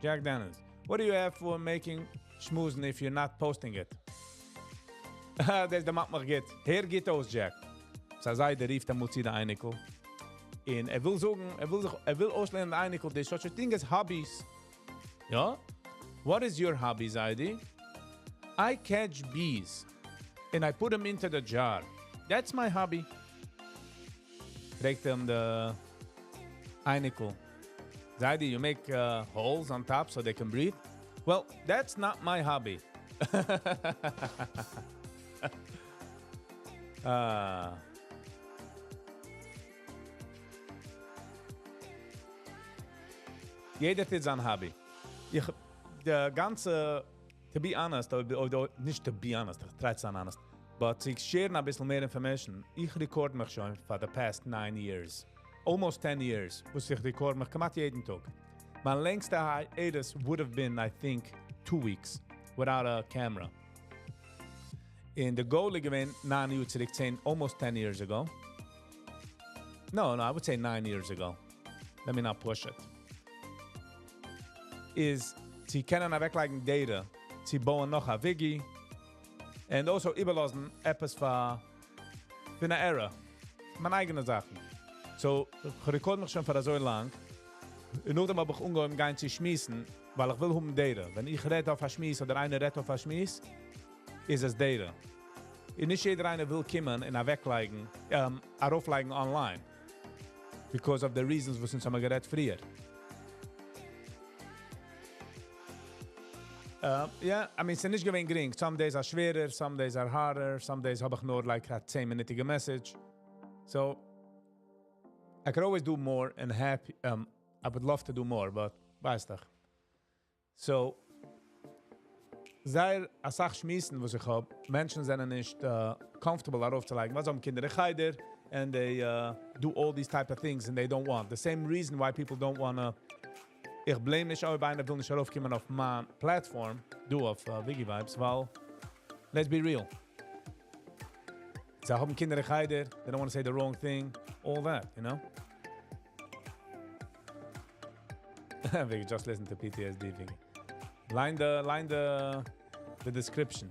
Jack Daniels. What do you have for making שמועסן if you're not posting it? דאס דערמאנט מיך גוט. הער גוט אויס, Jack. זיין זיידע רופט אמאל צו די אייניקל. און ער וויל זאגן, ער וויל זיך, ער וויל אויסלערנען די אייניקל, there's such a thing as hobbies. יא? What is your hobby, זיידי? I catch bees and I put them into the jar. That's my hobby. פרעגט אים די אייניקל. זיידי, you make holes on top so they can breathe? Well, that's not my hobby. יעדער טוט זיין hobby. איך, די גאנצע, to be honest, אדער, נישט to be honest, איך try צו זיין honest, but צו share ן א ביסל מער information, איך record מיך שוין for the past 9 years. Almost 10 years, וואס איך record מיך כמעט יעדן טאג. מיין לענגסטע hiatus would have been, I think, 2 weeks without a camera. און the goal איז געווען 9 יאר צוריק, 10, almost 10 years ago. No, no, I would say 9 years ago. Let me not push it. איז צו קענען אוועקלייגן data, צו בויען נאך א Wiki, and also איבערלאזן עפעס פאר פון א era. מיינע אייגענע זאכן. So, איך record מיך שוין פאר אזוי לאנג. און נאכדעם האב איך אנגעהויבן גיין צו שמועסן, ווייל איך וויל האבן data. ווען איך רעד אויף א שמועס אדער איינער רעדט אויף א שמועס, איז עס data. און נישט יעדער איינער וויל קומען און אוועקלייגן, ארויפלייגן online. Because of the reasons וואס אונז האבן גערעדט פריער. Yeah, I mean, ס'איז נישט געווען גרינג. Some days are שווערער, some days are harder, some days האב איך נאר like א 10-מינוטיגע message. So, I could always do more and happy, I would love to do more, but ווייסט דאך. So, זייער א סאך שמועסן וואס איך האב, מענטשן זענען נישט comfortable ארויפצולייגן. ווייל זיי האבן קינדער אין חדר, and they do all these type of things and they don't want. The same reason why people don't want to, איך blame נישט, אויב איינער וויל נישט ארויפקומען אויף מיין platform, דא אויף Wiggy Vibes, ווייל, let's be real. זיי האבן קינדער אין חדר, they don't want to say the wrong thing, all that, you know? Wiggy, just listen to PTSD, Wiggy. ליין the description.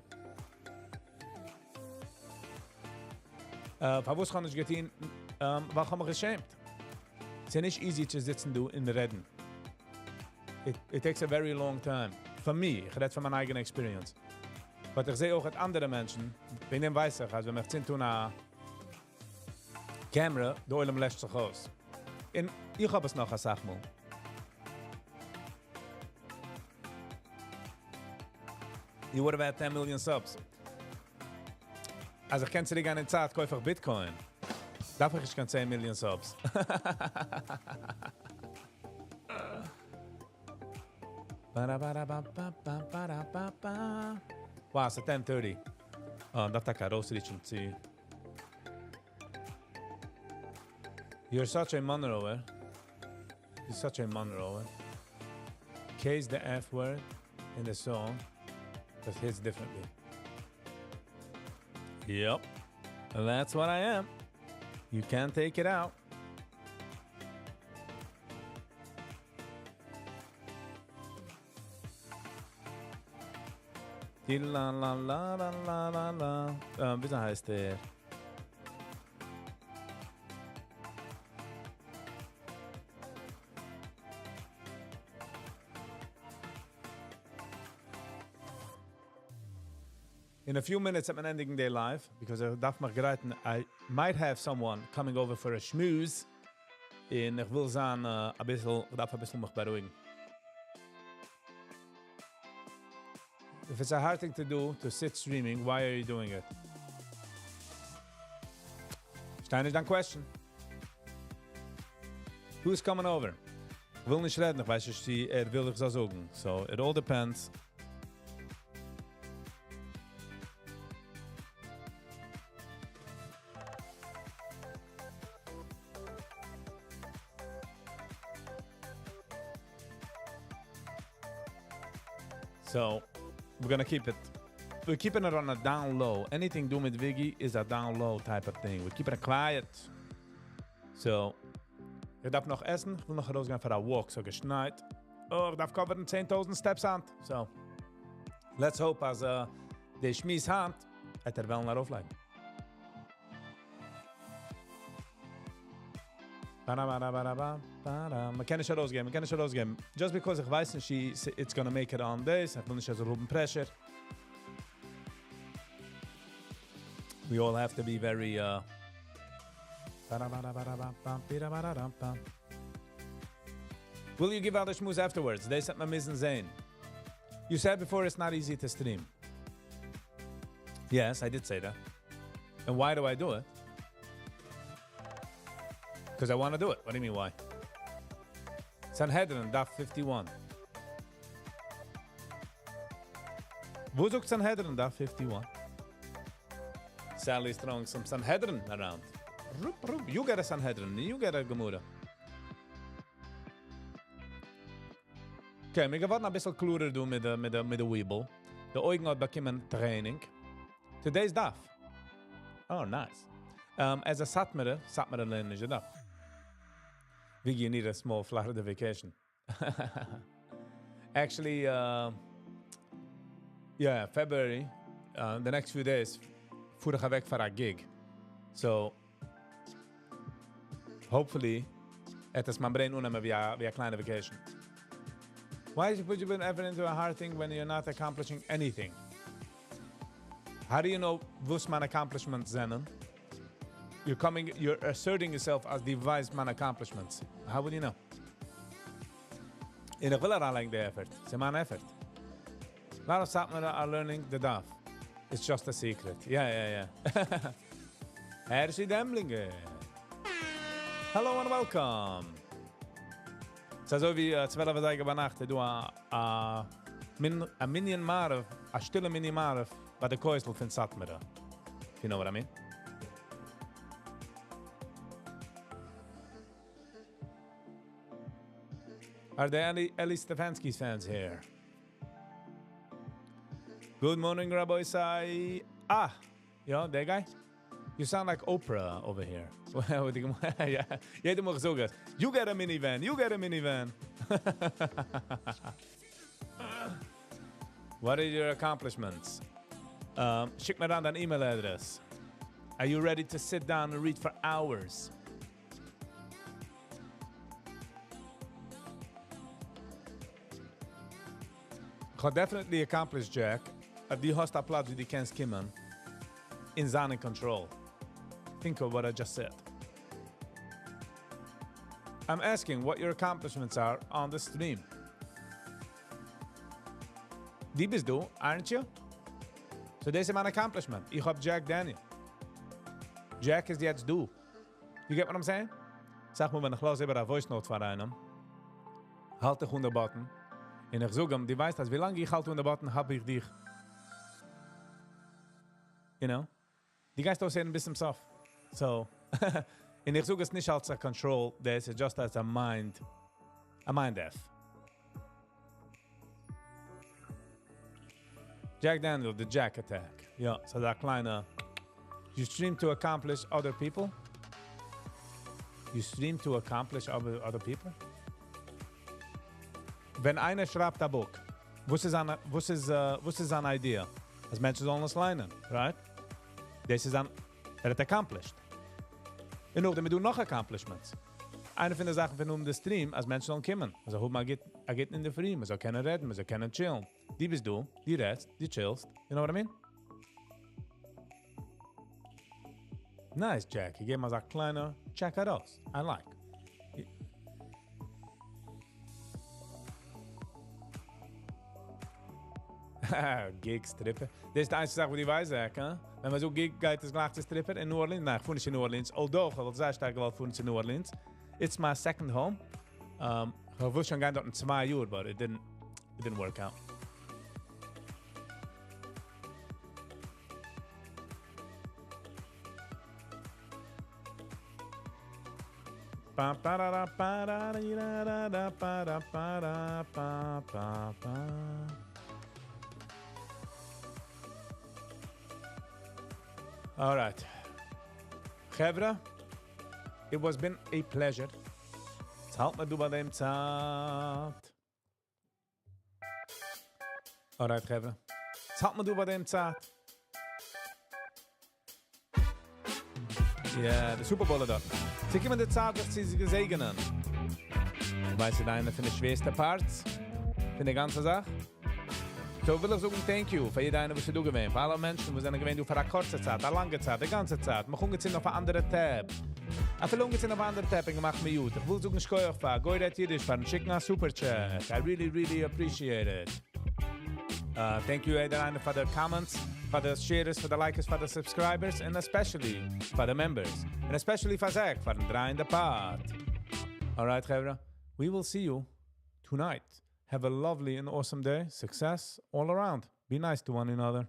פארוואס האב איך נישט געטון? ווייל איך האב מיך געשעמט. ס'איז נישט easy צו זיצן דא און רעדן. It takes a very long time. For me, איך רעד פון מיין אייגענע experience. But איך זע אויך אנדערע מענטשן, וועגן דעם ווייס איך, אז ווען איך צינד אן א camera, דער עולם לעשט זיך אויס. און איך האב עס נאך א סאך מאל. You would have had 10 million subs. אז איך קען צוריקגיין אין צייט, קויף איך Bitcoin. דארף איך נישט קיין 10 million subs. Ba-da-ba-da-ba-ba-ba-ba-da-ba-ba. Wow, it's 10:30. Oh, דארף טאקע ארויסריטשן צו. You're such a Monroer. You're such a Monroer. K is the F word in the song, but hits differently. Yep, that's what I am. You can't take it out. La la la la la la la. וויאזוי הייסט דער? In a few minutes וועט מען ענדיגן די live, because איך דארף מיך גרייטן. I might have someone coming over for a שמועס. און איך וויל זיין א ביסל, איך דארף א ביסל מיך בארואיגן. If it's a hard thing to do, to sit streaming, why are you doing it? פארשטיי נישט דיין question. Who's coming over? איך וויל נישט רעדן, איך ווייס נישט צי ער וויל איך זאל זאגן. So, it all depends. So, we're gonna keep it. We're keeping it on a down low. Anything do מיט Viggy is a down low type of thing. We're keeping it quiet. So, איך דארף נאך עסן. איך וויל נאך ארויסגיין פאר א walk. ס'האט געשנייט. Oh, איך דארף cover ן 10,000 steps היינט. So, let's hope אז די שמועס היינט וועט ער וועלן ארויפלייגן. מען קען נישט ארויסגעבן, מען קען נישט ארויסגעבן. Just because איך ווייס נישט, it's gonna make it on days. איך וויל נישט אזוי האבן pressure. We all have to be very Will you give out the שמועס afterwards? דאס וועט מען מוזן זען. You said before it's not easy to stream. Yes, I did say that. And why do I do it? Because I want to do it. What do you mean why? Sanhedrin, דף 51. וואו זאגט Sanhedrin, דף 51? Sally's throwing some Sanhedrin around. Rup, rup. You get a Sanhedrin, you get a Gemara. Okay, מיר געווארן א ביסל קלארער דא מיט די, מיט די, מיט די Weeble. די אויגן האט באקומען training. Today's דף. Oh, nice. As a Satmarer, Satmarer לערנען נישט די דף. Viggy, you need a small Florida vacation. Actually, yeah, February, the next few days, פאר איך אוועק פאר א gig. So, hopefully, וועט עס מיין brain אננעמען ווי א קליינע vacation. Why did you put your effort into a hard thing when you're not accomplishing anything? How do you know וואס מיין accomplishments זענען? You're coming, you're asserting yourself as דו ווייסט מיין accomplishments. How would you know? און איך וויל אריינלייגן די effort. ס'איז מיין effort. A lot of Satmar are learning the דף. It's just a secret. Yeah. Hershey Demlinger. Hello and welcome. ס'איז אזוי ווי 12 אזייגער ביינאכט, דא א מנין מעריב, א שטילע מנין מעריב ביי די כותל פון Satmar. If you know what I mean. Are there any Eli Stefansky fans here? Good morning, Rabbi Isai. Ah, yeah, that guy? You sound like Oprah over here. Yeah. יעדער מאל זאגט עס. You get a minivan, you get a minivan. What are your accomplishments? שיק מיר אן דיין email address. Are you ready to sit down and read for hours? איך האב definitely accomplished, Jack. אז דו האסט א פלאץ וואו דו קענסט קומען און זיין in control. Think of what I just said. I'm asking what your accomplishments are on the stream. דו ביסט דא, aren't you? So דאס איז מיין accomplishment. איך האב Jack Daniel. Jack איז יעצט דא. You get what I'm saying? זאג מאל, ווען איך לאז איבער א voice note פאר איינעם, האלט איך אן די button, און איך זאג אים, דו ווייסט, אז ווי לאנג איך האלט אן די button, האב איך דיך. You know? דו גייסט אויסהערן ביז צום סוף. So, און איך זאג עס נישט אלס א control, דאס איז just as a mind F. Jack Daniel, the Jack Attack. Ja, so דער קליינע. You stream to accomplish other people? You stream to accomplish other people? ווען איינער שרייבט א book, וואס איז זיין idea? אז מענטשן זאלן עס ליינען, right? דאס איז אן, ער האט accomplished. און נאכדעם איז דא נאך accomplishments. איינע פון די זאכן פון אום די stream, אז מענטשן זאלן קומען. אז האבן א גוטן אינדערפרי, מען זאל קענען רעדן, מען זאל קענען chill ן. דו ביסט דא, דו רעדסט, דו chill סט. You know what I mean? Nice, Jack. געגעבן אזא קליינע check ארויס. I like. Gig stripper. דאס איז די איינציגסטע זאך וואס דו ווייסט, Zach, הא? ווען מען זאגט gig גייט עס גלייך צו stripper אין New Orleans. ניין, איך פאר נישט אין New Orleans. Although, איך וואלט זייער שטארק געוואלט פארן צו New Orleans. It's my second home. איך וויל שוין גיין דארטן צוויי יאר, but it didn't, it didn't work out. Pa pa ra ra pa ra ri ra ra ra pa ra pa ra pa pa pa. Alright. חברה, it was been a pleasure. האלט מיר דא ביי דעם צייט. Alright, חברה. האלט מיר דא ביי דעם צייט. Yeah, די Super Bowl דא. ס'געקומען די צייט, זיך צו געזעגענען. ווייסט איר, איינע פון די שווערסטע parts פון די גאנצע זאך? So וויל איך זאגן thank you פאר יעדער איינער וואס איז דא געווען. פאר אלע מענטשן, וואס זענען געווען דא פאר א קורצע צייט, א לאנגע צייט, די גאנצע צייט. מיך אנגעצינדן אויף אן אנדערע tab. אפילו אנגעצינדן אויף אן אנדערע tab און געמאכט mute. איך וויל זאגן שכוח פאר גוי רעדט אידיש פארן שיקן א super chat. I really, really appreciate it. Thank you יעדער איינער פאר די comments, פאר די shares, פאר די likes, פאר די subscribers, and especially פאר די members. And especially פאר Zach, פארן דרייען די pot. Alright, חברה. We will see you tonight. Have a lovely and awesome day. Success all around. Be nice to one another.